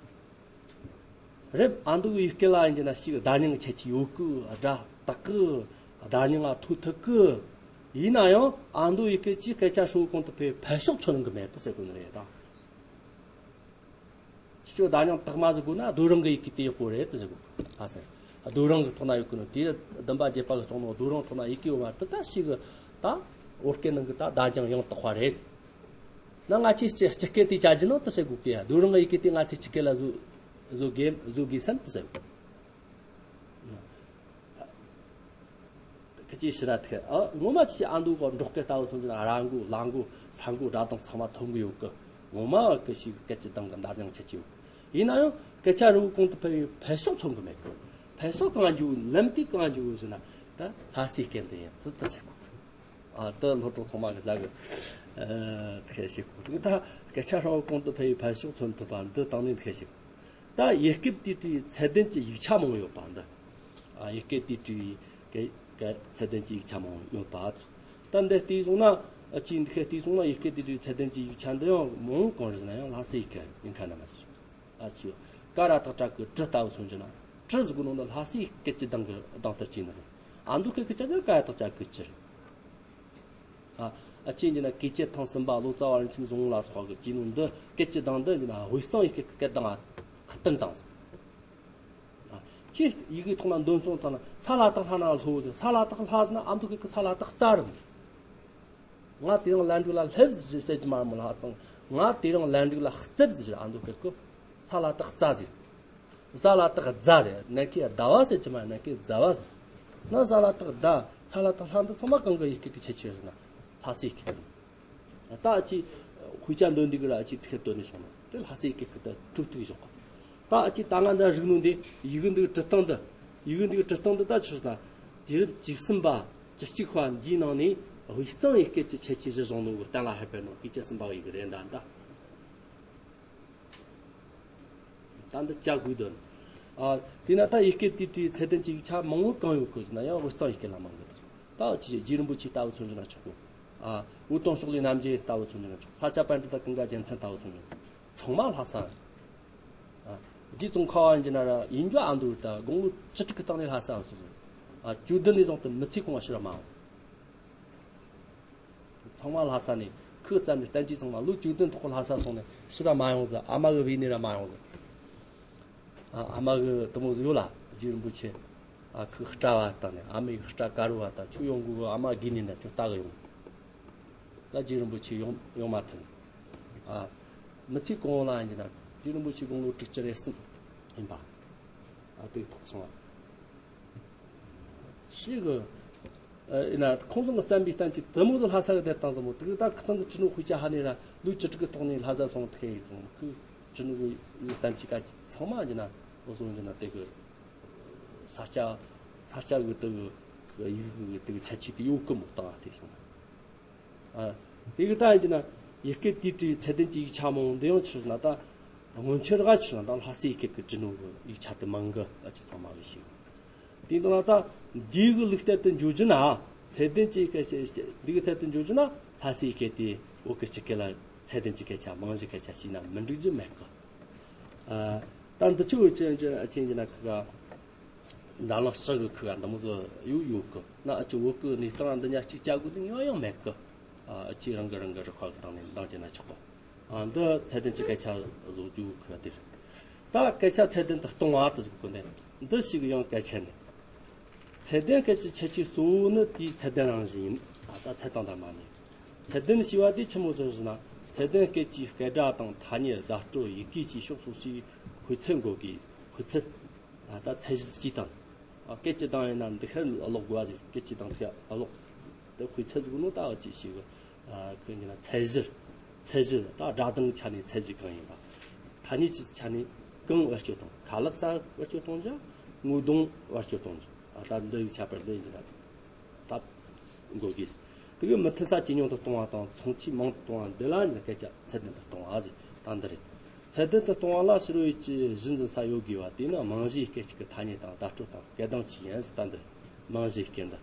རེད། ཨ་མདོ་གི་ཡུལ་སྐད་ལ་ཡིན་གྱི་ན་ཞིག་བརྡ་རྙིང་གི་ཁྱད་ཆོས་ཡོད་གི། སྒྲ་དག་གི། བརྡ་རྙིང་ལ་ཐོགས་ཐུབ་གི། ཡིན་ན་ཡང་ཨ་མདོ་ཡུལ་སྐད་ཀྱི་སྐད་ཆ་ཧྲིལ་བོ་གོང་དུ་འཕེལ་བའི་འཕེལ་ཕྱོགས་མཚོན་གི་མེད་དེ་ཟེར་དགོས་ནི་རེད་ད། ཁྱེད་ཚོས་བརྡ་རྙིང་དག་མ་ཟེར་དགོས་ན་རྡོ་རིང་གི་ཡི་གེ་དེ་ཡག་པོ་རེད་དེ་ཟེར་དགོས། ཨ་ཟེར། རྡོ་རིང་གི་ཐོག་ན་ཡོད་གི་ནོ་དེ་བདུན་པ་བརྒྱད་པ་གི་སོང་ནོ་རྡོ་རིང་ཐོག་ན་ཡི་གེ་ཡོད་མ་རེད། ད་ཞིག་གི་ད་བོད་སྐད་ནང་གི་ད་བརྡ་རྙིང་ཡང་དག་པ་རེད། ན་ང་ཚོས་སྤྱི་སྤྱི་སྐད་དེ་བྱ་རྒྱུ་ནང་དུ་བྱེད་དགོས་ཀི་ཡ། རྡོ་རིང་གི་ཡི་གེ་དེ་ང་ཚོས་སྤྱི་སྐད་ལ་བཟོ་བཟོ་དགོས་བཟོ་དགོས་སམ་དུ་ཟེར། ཁི་ཅི་ཤི་ར་ཐེ་ཨ་ངོ་མ་ཅི་ཨ་མདོ་གི་འབྲོག་སྐད་ལྟ་བུ་སོང་ཙང་ར་མགོ་ལ་མགོ་ས་མགོ་སྒྲ་གདངས་ཚང་མ་མཐོང་གི་ཡོད་གི། ངོ་མ་གི་ཞིག་སྐད་ཀྱི་གདངས་གི་འདར་ཉང་ཆེ་ཆེ་ཡོད། ཡིན་ན་ཡང་སྐད་ཆ་རི་བོ་གོང་དུ་འཕེལ་བའི་འཕེལ་ཕྱོགས་མཚོན་གི་མེད་གི། འཕེལ་ཕྱོགས་གང་འཇུག་ལམ་དེ་གང་འཇུག་ཟེར་ན་ད་ལྷ་སའི་སྐད་འདི་ཡིན་ཙི་ཏི་བྱེད་དགོས། ཨ་ད་སློབ་གྲོགས་ཚང་མ་གི་ཟ་གི་ཨ་ཐེ་ཞིག་གོ་ད་སྐད་ཆ་རི་བོ་གོང་དུ་འཕེལ་བའི་འཕེལ་ཕྱོགས་མཚོན་ཐུབ་པ་འདི་དང་ནི་ཐེ་ཞིག་ད་ཡུལ་སྐད་དེ་འབྲེལ་བའི་ཚད་ལྡན་གྱི་ཡིག་ཆ་མང་བོ་ཡོད་པ་འདི། ཨ་ཡུལ་སྐད་དེ་འབྲེལ་བའི་ག་ག་ཚད་ལྡན་གྱི་ཡིག་ཆ་མང་བོ་ཡོད་པ། ད་འདི་བལྟས་སོང་ན་ཨ་ཅིག་འདི་ཁ་བལྟས་སོང་ན་ཡུལ་སྐད་དེ་འབྲེལ་བའི་ཚད་ལྡན་གྱི་ཡིག་ཆ་འདི་ཡང་མང་བོ་གང་རེད་ཟེར་ན་ཡང་ལྷ་སའི་སྐད་ཡིན་ཁ་ན་མ་ཟེར། ཨ་ཅིག་ཀ་ར་བཏགས་ཀྲ་གི་ཀྲི་ལྟ་བུ་མཚོན་གྱི་ན་ཀྲི་ཟེར་གོ་ནོ་འདི་ལྷ་སའི་སྐད་ཀྱི་གདངས་གི་གདངས་ལྟར་བྲིས་ནི་རེད། ཨ་མདོ་སྐད་ཀྱི་ཅ་ཀ་ཀ་ར་བཏགས་ཀྲ་གི་ཀྲི་རེད། ཨ་ཨ་ཅེ་འདི་ན་བཀས་བཅད་ཐེངས་གསུམ་པ་བློ་བཙལ་བ་རིན་ཆེན་བཟང་པོ་ལ་སོགས་ཀྱིས་བྲིས་ནོ་འདི་སྐད་ཀྱི་གདངས་འདི་འདི་ན་དབུས་གཙང་ཡུལ་སྐད་ཀྱི་སྐད་གདངས་ཨ་བསྟུན་བཏང་ཟིག་ཨ་ཅེ་ཡི་གེ་ཐོག་ན་འདོན་སོང་ཐང་ན་ས་ལ་བཏགས་ལྷ་ན་ལྷོ་ཟེར། ས་ལ་བཏགས་ལྷ་ཟེར་ན་ཨ་མདོ་སྐད་ཀྱི་ས་ལ་བཏགས་རྩ་རེད། ང་དེ་རིང་ལན་འགྲིག་ལ་ལྷབ་ཟེར་གྱི་མ་རེད་མོ། ལྷ་ཚང་ང་དེ་རིང་ལན་འགྲིག་ལ་རྩབ་ཟེར། ཨ་མདོ་སྐད་གོ། ས་ལ་བཏགས་རྩ་ཟེར། ས་ལ་བཏགས་རྫ་རེད། ནན་ཁའི་ཟླ་བ་ཟེར་གྱི་མ་རེད། ནན་ཁའི་རྫ་བ་ཟེར། ན་ས་ལ་བཏགས་ཟླ། ས་ལ་བཏགས་ལྷ། འདི་ཚང་མ་གང་གི་ཡི་གེ་གི་ཁྱད་ཆོས་རེད་ན། ལྷ་སའི་སྐད་རེད། ད་ཨ་ཅི་དཔེ་ཆ་འདོན་འདི་གི་ར་ཨ་ཅི་དེ་སྐད་འདོན་ནས་སོང་ན་དེ་ལྷ་སའི་སྐད་གི་ད་ཐུབ་ཐུབ་བཞག་གོ། ད་ཨ་ཅི་ད་ང་འདི་རིག་ནོ་འདི་ཡི་གེ་འདི་གི་འབྲི་སྟངས་འདི། ཡི་གེ་འདི་གི་འབྲི་སྟངས་འདི་ད་ཆི་ཟེར་ན། དུས་རབས་བཅུ་གསུམ་པ་བཅུ་གཅིག་པ་འདིའི་ནང་ནས་དབུས་གཙང་ཡི་སྐད་ཀྱི་ཁྱད་ཆོས་གཞིར་བཟུང་ནོ་གི་གཏན་ལ་ཕབ་པའི་ནང་གི་བཅུ་གསུམ་པ་ཡི་གེ་རེད་ད་ད། ད་འདི་བཅའ་དགོས་དོན། ཨ། དེས་ན་ད་ཡི་གེ་དེའི་གྲས་ཚད་ལྡན་གྱི་ཡིག་ཆ་མང་བོ་གང་ཡོད་གི་ཟེར་ན་ཡང་དབུས་གཙང་ཡི་གེ་ལ་མང་གི་འདུག་ད་ཅི་རྗེ་རིན་པོ་ཆེ་ལྟ་བུ་མཚོན་རྒྱུ་ན་ཆོག་གོ། ཨ། འུ་དུམ་ཕྱོགས་ལས་རྣམ་རྒྱལ་ལྟ་བུ་མཚོན་རྒྱུ་ན་ཆོག་ས་སྐྱ་པཎྜི་ཏ་ཀུན་དགའ་རྒྱལ་མཚན་ལྟ་བུ་མཚོན་རྒྱུ་ན་ཚང་མ་ལྷ་ས། ཨ། རྗེ་ཙོང་ཁ་པ་ཡིན་གྱི་ན་ར་ཡིན་རྒྱུ་ཨ་འདུག་ད་དགུང་ལོ་བཅུ་དྲུག་གི་སྟེང་ནས་ལྷ་ས་སོ་སོ། ཨ། བཅུ་བདུན་ནས་བཟུང་སྟེ་མི་ཚེ་གང་བ་ཕྱིར་ར་མ་འོང་། ཚང་མ་ལྷ་ས་ནས་ཁུ་བཙན་པའི་བསྟན་བཅོས་ཚང་མ་ལོ་བཅུ་བདུན་ཐོག་ལྷ་ས་སོང་ནས་ཕྱིར་ར་མ་ཡོང་ཟེར། ཨ་མ་གི་བོས་ནས་ར་མ་ཡོང་ཟེར། ཨ། ཨ་མ་གི་དུ་མོ་ཟིག་ཡོད་ལ་རྗེ་རིན་པོ་ཆེ། ཨ། ཁུ་སྐྲ་བ་བཏང་ནས་ཨ་མའི་སྐྲ་དཀར་བོ་བ་ད་ཁྱོད་ཡོང་དགོས་གི། ཨ་མ་དགོས་ནས་ན་ཁྱོད་ལྟ་གི་ཡོང་། ད་རྗེ་རིན་པོ་ཆེ་ཡོང་ཡོང་མ་ཐུབ། ཨ། མི་ཚེ་གང་བོ་ལ་ཡིན་གྱི་ན་རྗེ་རིན་པོ་ཆེ་དགུང་ལོ་དྲུག་ཅུ་རེ་གསུམ་ཡིན་པ། ཨ། དེ་ཐོག་སོང་བ། ཞེ་གི། ཨ། ཡིན་ན་ཁོང་ཚོ་གི་བསམ་པའི་གཏན་གྱི་དུ་མོ་ཚོ་ལྷ་ས་གི་བསྡད་བཏང་ཟིག་མོ། དེ་གི་ད་ཁི་ཚང་གི་ཅི་ནུ་དཔེ་ཆ་ཧ་ནས་ར་ལོ་བཅུ་དྲུག་གི་ཐོག་ནས་ལྷ་ས་སོང་ཐུག་ཡིན་སོང་། ཁི་ཅི་ནུ་གི་བསམ་གྱི་ཀ་ཅི་ཚང་མ་ཡིན་ན་འོ་སོང་ཡིན་ན་དེ་གི་ས་སྐྱ་ས་སྐྱ་གི་དེ་གི་ཡིག་གི་དེ་གི་ཁྱད་ཆོས་དེ་ཡོད་གི་མོ། བཏང་བ་དེ་སོང་། ཨ། དེ་གི་ད་ཡིན་གྱི་ན་ཡི་གེ་དེའི་གྲས་ཚད་ལྡན་གྱི་ཡིག་ཆ་མང་འདི་ཡང་ཆི་ཟེར་ན་ད་སྔོན་ཆད་ར་ཆི་ཟེར་ན་ད་ལྷ་སའི་ཡི་གེ་གི་བྲིས་ནོ་གི་ཡིག་ཆ་དེ་མང་གི། ཨ་ཅི་ཚང་མ་གི་ཤེས། དེ་ཡིན་དུས་ན་ད་འདི་གི་ལུགས་ལྟར་དུ་འཇོག་རྒྱུ་ན་ཚད་ལྡན་གྱི་ཡི་གེ་འདི་གི་ཚད་དུ་འཇོག་རྒྱུ་ན་ལྷ་སའི་ཡི་གེ་དེ་བོད་ཀྱི་སྤྱི་སྐད་ལ་ཚད་ལྡན་གྱི་སྐད་ཆ་རྨང་གཞི་སྐད་ཆ་བྱས་ན་མི་འགྲིག་རྒྱུ་མེད་གི། ཨ། ད་འདི་ཆོ་ཆེན་ཆེན་ཆེན་གྱི་ན་ཁི་ག་འཛམ་གླིང་སྤྱི་གི་ཁུ་ག་འདི་མོ་ཟིག་ཡོད་ཡོད་གི། ན་ཨ་ཅི་བོད་གི་གནས་སྟངས་འདི་ཉག་གཅིག་བྱ་དགོས་དུས་ངེས་པ་ཡང་མེད་གི། ཨ། ཨ་ཅི་རང་གི་རང་གི་རིག་པ་གི་སྟེང་ནས་འདང་བྱས་ན་ཆོག་གི། ཨ། འདི་ཚད་ལྡན་གྱི་སྐད་ཆ་བཟོ་རྒྱུ་ཁུ་ག་དེ་རེད། ད་སྐད་ཆ་ཚད་ལྡན་དུ་གཏོང་བ་དེ་ཟིག་གི་ནས་འདི་ཞིག་ཡང་གལ་ཆེ་ནི། ཚད་ལྡན་སྐད་ཀྱི་ཁྱད་ཆོས་གཙོ་བོ་ནི་དེའི་ཚད་ལྡན་རང་བཞིན་ཡིན། ཨ། ད་ཚད་དང་ལྡན་མ་ནི། ཚད་ལྡན་ཞེས་པ་དེ་ཆི་མོ་ཟིག་ཟེར་ན། ཚད་ལྡན་སྐད་ཀྱི་སྐད་སྒྲ་དང་ཐ་སྙད་བརྡ་སྤྲོད་ཡི་གེ་བཅས་ཕྱོགས་སོ་སོའི་དཔེ་ཚད་འགོད་དགོས། དཔེ་ཚད། ཨ། ད་ཚད་གཞི་གཅིག་དང་། ཨ། སྐད་ཀྱི་གདངས་ཡིན་ན་འདི་ཁར་ཀློག་དགོས་པ་ཟིག་སྐད་ཀྱི་གདངས་དེ་ཀློག་དེ་དཔེ་ཚད་ཟིག་ནོ་ད་འུ་ཅི་ཞིག་ཨ། ཁོས་ཀྱི་ན་ཚད་གཞི། ཚད་གཞི་ད་སྒྲ་གདངས་ཆ་ནས་ཚད་གཞི་གང་ཡིན་པ། ཐ་སྙད་ཀྱི་ཆ་ནས་གང་བེད་སྤྱོད་གཏོང་། ཁ་ལག་ས་བེད་སྤྱོད་གཏོང་བྱ། ངོ་གདོང་བེད་སྤྱོད་གཏོང་བྱ། ཨ། ད་འདི་ཡི་ཁྱད་པར་འདི་ཡིན་གྱི་ན། ད་འགོད་དགོས། དེ་གི་མི་མཐུན་ས་ཇེ་ཉུང་དུ་གཏོང་བ་དང་མཚུངས་ཆོས་མང་དུ་གཏོང་བ་འདི་ལ་ནི་སྐད་ཆ་ཚད་ལྡན་དུ་གཏོང་བ་ཟེར། ད་འདི་རེད། ཚད་ལྡན་དུ་གཏོང་བ་ལ་ཕྱི་རོལ་ཡུལ་གྱི་གཞི་འཛིན་ས་ཡོད་དགོས་པ་དེ་ནི་རྨང་གཞིའི་སྐད་ཅིག་གི་ཐ་སྙད་དང་བརྡ་སྤྲོད་དང་སྐད་གདངས་ཅིག་ཡིན་ཟེར། ད་འདི་རྨང་གཞིའི་སྐད་འདི།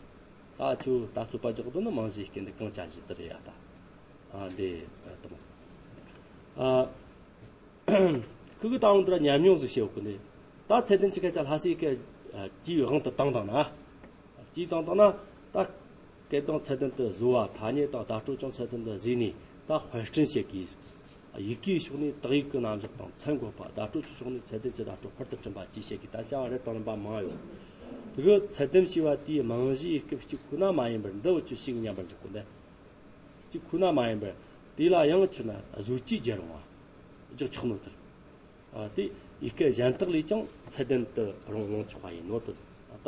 ད་ཁྱོད་ད་རྩོད་པ་རྒྱག་དོན་ནི་རྨང་གཞིའི་སྐད་འདི་གང་ཅག་བཞི་དེ་རེད་ཡ། ད། ཨ། འདི་ཨ་དུ་མ་ཟེར། ཨ། ཁུ་གུ་ད་འོང་དུ་ཉམས་མྱོང་ཟིག་བྱེད་དགོས་ནི། ད་ཚད་ལྡན་གྱི་སྐད་ཆ་ལྷ་སའི་སྐད་ཀྱིས་དབང་དུ་བཏང་བཏང་ན། ཀྱིས་བཏང་བཏང་ན། ད་སྐད་གདངས་ཚད་ལྡན་དུ་བཟོ་བ། ཐ་སྙད་དང་བརྡ་སྤྲོད་ཀྱང་ཚད་ལྡན་དུ་བཟོས་ནས་ད་དཔར་སྐྲུན་བྱེད་དགོས། ཡི་གེའི་ཕྱོགས་ནས་དག་ཡིག་གི་རྣམ་གཞག་དང་མཚན་འགོད་པ། བརྡ་སྤྲོད་ཀྱི་ཕྱོགས་ནས་ཚད་ལྡན་གྱི་བརྡ་སྤྲོད་ཧུར་དུ་སྐྲུན་པ་བཅས་བྱེད་དགོས། ད་བྱ་བ་རེ་དང་རིམ་པ་མང་ཡོད། དེ་གི་ཚད་ལྡན་ཞེས་པ་དེའི་རྨང་གཞིའི་སྐབས་གཅིག་ཁོ་ན་མ་ཡིན་པར་འདི་འུ་ཆོས་ཤིག་སྙམ་པར་འཇོག་གོ་ནི། གཅིག་ཁོ་ན་མ་ཡིན་པར་དེ་ལ་ཡང་ཕྱིར་ན་བཟོ་བཅོས་རྒྱག་རུང་བ་རྒྱག་ཆོག་ནོ་དེར། ཨ། དེ་ཡི་གེ་གཞན་དག་ལས་ཀྱང་ཚད་ལྡན་དུ་རུང་རུང་ཆོག་པ་ཡིན་ནོ་དེ། ད་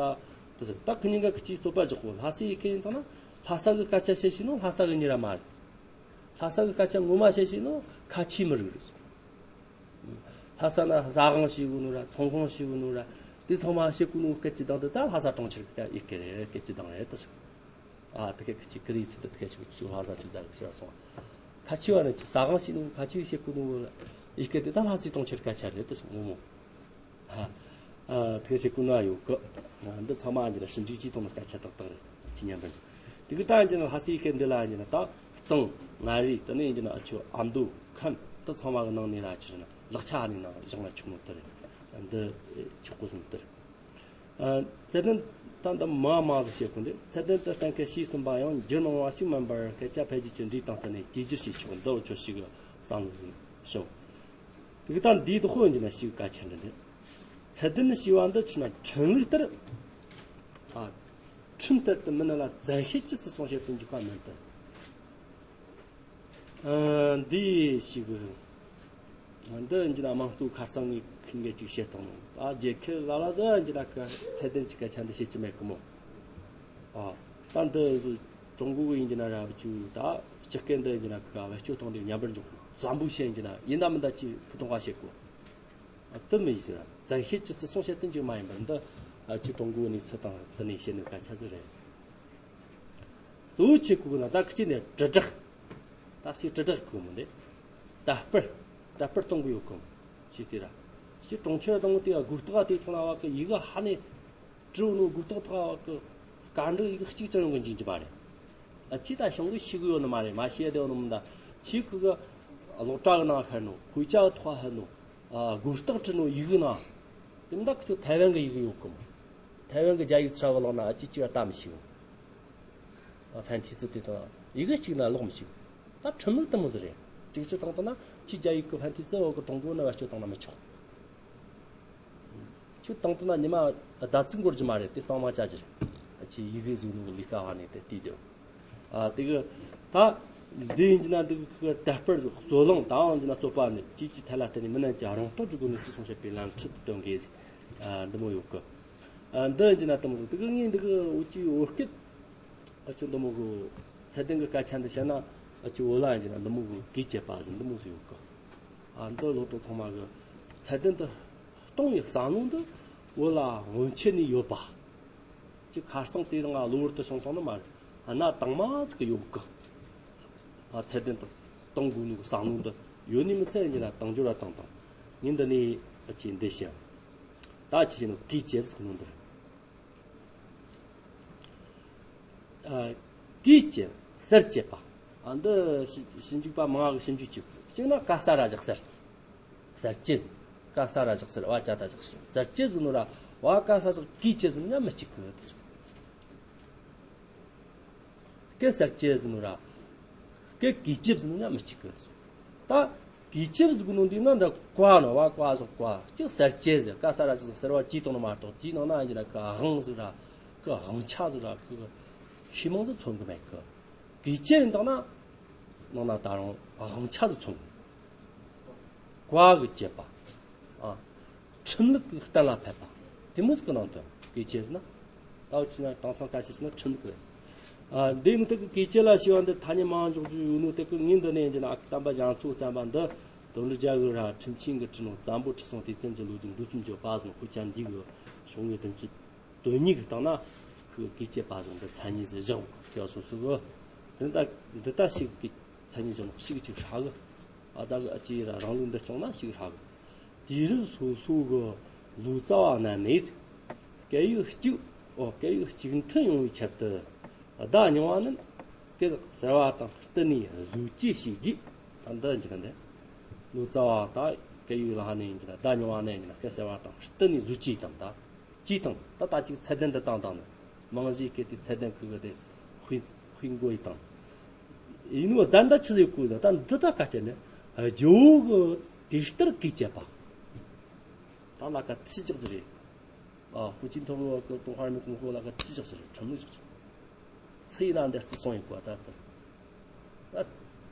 དེ་ཟེར། ད་ཁི་གཉིས་ཀ་གི་གཅིག་རྩོད་པ་རྒྱག་གོ། ལྷ་སའི་ཡི་གེ་ཡིན་དང་ན་ལྷ་ས་གི་སྐད་ཆ་བཤད་ཤེས་ནོ་ལྷ་ས་གི་མྱི་ར་མ་རེད། ལྷ་ས་གི་སྐད་ཆ་ངོ་མ་བཤད་ཤེས་ནོ་ཁ་ཆེའི་མི་རིགས་རེད་སོ། ལྷ་ས་ན་ཟ་ཁང་ཞིག་ཡོད་ནོ་ར་ཚོང་ཁང་ཞིག་ཡོད་ནོ་ར་དེ་ཚང་མ་བཤད་གོ་ནོ་སྐད་ཀྱི་གདངས་དེ་ད་ལྷ་ས་གྲོང་ཁྱེར་གི་ཡི་གེ་རེད། སྐད་ཀྱི་གདངས་རེད་དེ་ཟེར། ཨ། དེ་ག་གི་ཅིག་ཀི་རི་ཚིག་དེ་དེ་ག་ཞིག་ཅིག་ལྷ་ས་ཅིག་ཟ་གི་ཤི་བ་སོང་། ཁ་ཆེ་བ་ནི་ཅིག་ཟ་ཁང་ཞིག་ནུ་ཁ་ཆེ་བའི་ཞིག་གུ་ནུ་ཡི་གེ་དེ་ད་ལྷ་སའི་གྲོང་ཁྱེར་སྐད་ཆ་རེད་དེ་ཞིག་ངོ་མོ། ཨ། ཨ། དེ་ག་ཞིག་གུ་ནུ་ཡོད་གི། འདི་ཚང་མ་ཨ་འདི་ལ་ཞིབ་འཇུག་ཅིག་གཏོང་ན་སྐད་ཆ་ཏག་ཏག་རེད་ཅི་སྙམ་པ་འདི་གི་ད་ཨ་འདི་ན་ལྷ་སའི་ཡི་གེ་འདི་ལ་ཨ་འདི་ན་ད་གཙང་མངའ་རིས་དེ་ནས་ཨ་འདི་ན་ཨ་ཆོ་ཨ་མདོ་ཁམས་དེ་ཚང་མ་གི་ནང་ནས་ལ་ཅི་རེད་ན་ལག་ཆ་ཨ་ནི་ནང་བཞག་ན་ཆོག་ནོ་དེ་རེད། འདི་ཆོག་གོ་སོང་དེ་རེད། ཨ། ཚད་ལྡན་ད་འདི་མ་མང་ཟིག་བཤད་གོ་འདི། ཚད་ལྡན་དུ་གཏན་འཁེལ་བྱས་ཟིན་པ་ཡང་འགྱུར་མང་བ་ཞིག་མིན་པར་སྐད་ཆ་འཕེལ་རྒྱས་ཀྱི་འགྲོས་དང་བསྟུན་ནས་བཅོས་བསྒྱུར་བྱས་ཆོག་འདི་འུ་ཆོས་ཤིག་བསམ་བློ་ཞིག་ཞོག་དེ་གི་ད་འདིའི་དོ་ཁོ་འགྱུར་ན་ཞིག་གལ་ཆེན་འདི་འདི། ཚད་ལྡན་ཞེས་པ་འདི་ཆི་ན་ཁྲིམས་ལུགས་ལྟར། ཨ། ཁྲིམས་ལྟར་དུ་མི་ནི་ལ་བཙན་ཤེད་ཅི་ཙི་སོང་བྱེད་དུ་འཇུག་པ་མིན་ཏེ། ཨ། འདི་ཞིག་འདི་འདི་ན་དམངས་གཙོའི་ཁ་རྩང་ངས་ཁུར་འགའ་ཅིག་བཤད་བཏང་ནོ། ད་རྒྱལ་ཁབ་ལ་ལ་ཟ་འདི་ན་ཁ་ཚད་ལྡན་གྱི་སྐད་ཆ་འདི་བཤད་ཀྱི་མེད་གི་མོ། ཨ། ད་འདི་ཀྲུང་གོ་གི་ཡིན་གྱི་ན་ར་བཅུ་ད་སྤྱི་སྐད་འདི་ཡིན་གྱི་ན་ཁ་བེད་སྤྱོད་གཏོང་དུས་ཉམས་པར་འཇོག་གི་བཙན་པོ་བཤད་ཡིན་གྱི་ན་ཡིན་ད་མིན་ད་ཅི་ཕུ་ཐུང་བ་བཤད་གོ། ཨ། དུ་མི་ཡིན་ཟེར་བཙན་ཤེད་ཀྱི་བརྩི་སྲུང་བྱེད་དུ་འཇུག་མ་ཡིན་པར་འདི་ཨ་ཅི་ཀྲུང་གོའི་གནས་ཚུལ་དང་དུ་ནས་བཤད་ནས་སྐད་ཆ་ཟིག་རེད། གཙོ་བོ་ཆེ་ཁུག་ན་ད་ཁི་ཅི་ནས་དྲིལ་བསྒྲགས། ད་ཞིག་དྲིལ་བསྒྲགས་ཁུག་མོ་འདི། དར་སྤེལ། དར་སྤེལ་གཏོང་གི་ཡོད་གོ། ཞིག་དེ་ར། ཞིག་གྲོང་ཁྱེར་དང་དེ་ག་སྒོ་རྟགས་དེ་ཐོག་ན་བ་གི་ཡི་ག་ཧ་ནས། དྲི་བ་ནོ་སྒོ་རྟགས་ཐོག་བ་གི། སྐར་འབྲུ་ཡི་ག་གཅིག་ཙམ་ཡོང་གི་འཇིག་འཇིག་པ་རེད། ཨ་ཅི་ད་ཤོང་གི་ཤི་གི་ཡོད་ནི་མ་རེད། མ་ཤེས་དེ་ཡོད་ནི་མི་འདའ། ཆི་ཁུ་གི་གློག་དྲ་གི་ནང་ཧ་ནོ། ཁོས་ཅག་ཐོག་ཧ་ནོ། ཨ། སྒོ་རྟགས་བྲི་ནོ་ཡི་གི་ནང་། དེ་མི་འདའ་ཁི་ཆོ་ཐའེ་ཝན་གི་ཡི་གི་ཡོད་གི་མོ། ཐའེ་ཝན་གི་རྒྱ་ཡིག་ཚ་བ་ལོག་ན་ཨ་ཅི་ཅི་བ་ལྟ་མི་ཤེས་གི། ཨ། ཕན་ཐི་ཙི་དེ་དང་ཡི་གེ་གཅིག་ན་ཀློག་མི་ཤེས། ད་ཁྲིམས་ལུགས་དེ་མོ་ཟིག་རེད། གཅིག་གཅིག་བཏང་བཏང་ན་ཁྱི་རྒྱ་ཡིག་གི་ཕན་ཐི་ཙི་འོག་གི་ཀྲུང་གོ་ནས་བེད་སྤྱོད་བཏང་ན་མི་ཆོག་ཁྱོད་བཏང་བཏང་ན་ཉི་མ་རྫ་ཚིག་འགོར་རྒྱུ་མ་རེད། དེ་གཙང་མ་བྱ་རྒྱུ་རེད། ཁྱི་ཡི་གེ་བཟོས་ནོ་གི་ལས་ཀ་བ་ནས་དེ་དེ་དེ། ཨ། དེ་གི་ད་འདི་ཡིན་གྱི་ན་འདི་གི་དར་སྤེལ་རྩོད་གླེང་དང་ཡིན་གྱི་ན་རྩོད་པ་ནི་ཅིའི་ཅིའི་ཐད་ལ་བརྟེན་ནས་མི་ནན་གྱི་རང་རྟོགས་ཀྱི་སྒོ་ནས་བརྩི་སྲུང་བྱེད་པའི་ལམ་ཁྲིད་དུ་སྟོན་དགོས་ཟེར། ཨ། འདི་མོ་ཡོད་གི། ཨ། འདི་ཡིན་གྱི་ན་དེ་མོ་ཟིག་དེ་གི་ངས་འདི་གི་འུ་ཅི་བོད་སྐད། ཨ་ཅོ་འདི་མོ་གི་ཚད་ལྡན་གི་སྐད་ཆ་འདི་བཤད་ན། ཨ་ཅོ་བོད་ལ་ཡིན་གྱི་ན་འདི་མོ་གི་གུས་བཅད་པ་ཟིག་འདི་མོ་ཟིག་ཡོད་གི། ཨ། འདི་སློབ་གྲོགས་ཚང་མ་གི་ཚད་ལྡན་དུ་གཏོང་བའི་བསམ་བློ་འདི་བོད་ལ་སྔོན་ཆད་ནས་ཡོད་པ། ཅིག་ཁ་སང་དེ་རིང་ང་གློ་བུར་དུ་བྱུང་སོང་ནི་མ་རེད། གནའ་དང་མ་ཚིག་གི་ཡོད་གི། ཨ། ཚད་ལྡན་དུ་གཏོང་དགོས་ནི་གི་བསམ་བློ་འདི་ཡོད་ནི་མི་ཚད་ཡིན་གྱི་ན་དང་འབྱོར་བ་དང་དང་། ངས་འདི་ནས་ཨ་ཅི་འདི་བཤད། ད་ཅི་བྱས་ནོ་གུས་བཅད་ཟེར་ནོ་འདི་རེད། ཨ། གུས་བཅད། གསེར་བཅད་པ། ཨ། འདི་ཞིབ་ཞིབ་འཇུག་པ་མང་གི་ཞིབ་འཇུག་བྱས། གཅིག་ན་ཀ་ས་ར་བཞག་གསེར། གསེར་བཅད། ཀ་ས་ར་བཞག་གསེར། བ་ཅ་ད་བཞག་གསེར་བཅད་ཟེར་ནོ་ར། བ་ཀ་ས་བཞག་གུས་བཅད་ཟེར་ནོ་ཡང་མི་གཅིག་གི་དེ་སོ། སྐད་གསར་བཅད་ཟེར་ནོ་ར། སྐད་གུས་བཅད་ཟེར་ནོ་ཡང་མི་གཅིག་གི་དེ་སོ། ད་གུས་བཅད་ཟེར་གོ་ནོ་འདི་ན་འདྲ་ཀ་ནོ་བ་ཀ་ཟེར་ཀ། གཅིག་གསར་བཅད་ཟེར། ཀ་ས་ར་བཅད་ཟེར་གསར་བ་བཅད་བཏང་ནོ་མ་གཏོགས་དེའི་ནང་ན་ཡིན་གྱི་ན་ཀ་དབང་ཟེར་ར། ཀ་དབང་ཆ་ཟེར་ར། ཀ་ཤི་མང་ཟེར་མཚོན་གི་མེད་གི། གུས་བཅད་ཡིན་དང་ན། ནང་ན་ད་རུང་དབང་ཆ་ཟེར་མཚོན་གི། བཀའ་གི་བཅད་པ། ཨ། ཁྲིམས་ལུགས་ཀྱི་གཏན་ལ་ཕེབས་པ། དེ་མོ་ཟིག་གི་ནང་དོན་གྱི་བཅད་ཟེར་ན། ད་འུ་ཅི་ན་དེང་སང་སྐད་ཆ་བཤད་ན་ཁྲིམས་ལུགས་རེད། ཨ། འདི་མི་དེ་གི་གི་བཅད་ལ་ཞེས་པ་འདི་ཐ་སྙད་མང་འཇོག་རྒྱུ་ཡོད་ནོ་དེ་གི་ངས་འདི་ནས་ཡིན་གྱི་ན་ཨ་ཁུ་བསྟན་པ་རྒྱ་མཚོ་བརྩམས་པ་འདི་དོན་གྲུབ་རྒྱལ་གི་ར་ཁྲིམས་ཆེན་གྱི་ཁྲིད་ནོ་བཙན་པོ་ཁྲི་སྲོང་ལྡེ་བཙན་གྱི་ལོ་རྒྱུས་མདོ་ཙམ་བརྗོད་པ་ཟེར་ནོ། དཔེ་ཆ་འདི་གི་ཤོག་ངོས་བདུན་ཅུ་དོན་གཉིས་ཀྱི་སྟེང་ན་ཁོས་གི་བཅད་པ་ཟེར་ནོ་འདི་མཚན་ཉིད་ཟིག་བཞག་གི་སོ་སོ་གི། འདི་ལྟ་འདི་ལྟ་ཞིག་གི་མཚན་ཉིད་བཞག་ནོ་ཞིག་ཅིག་ཧྲ་གི། ཨ་ཙ་གི་ཨ་ཅེ་ར་རང་ལུགས་འདི་སྐྱོང་ན་ཞིག་ཧྲ་གི། དུས་རབས་སོ་སོ་གི་ལོ་ཙཱ་བ་རྣམས་ནས་སྐད་ཡིག་གཅིག་འོ་སྐད་ཡིག་གཅིག་མཐུན་ཡོང་བའི་ཆེད་དུ། བརྡ་རྙིང་བ་རྣམས་སྐད་གསར་བ་དང་བསྟུན་ནས་བཟོ་བཅོས་བྱས་རྗེས། ད་འདི་འཇིག་འདི་ལོ་ཙཱ་བ་དང་སྐད་ཡིག་ལ་ཧ་ནས་ཡིན་གྱི་ན་བརྡ་རྙིང་བ་རྣམས་ཡིན་གྱི་ན་སྐད་གསར་བ་དང་བསྟུན་ནས་བཟོ་བཅོས་དང་ད། ཅིས་དང་ད་ལྟ་ཅིག་ཚད་ལྡན་དུ་བཏང་དང་ནི། མང་གཞིའི་སྐད་དེ་ཚད་ལྡན་ཁུ་གི་དེ་ཧུའི་ཧུའི་མགོ་ཡི་དང་། ཡིན་ནོ་བཙན་ད་ཆི་ཟིག་གོ་ད་ད་འདི་ད་ཀ་ཅན་ནི་ཇོ་བོ་གི་དེ་ལྟར་གུས་བཅད་པ། ད་ལ་ཀ་ཚིག་ཅག་ཅི་རེད། ཨ། ཧུ་ཅིན་ཐོ་བོ་གི་ཀྲུང་ཧྭ་མི་ཀུང་ཧོ་ལ་ཀ་ཚིག་ཅག་ཅི་རེད། ཁྲིམས་ལུགས་ཅག་ཅི། སུ་ཡིན་ན་འདི་བརྩི་སྲུང་ཡིན་གོ་ད་ལྟར། ད་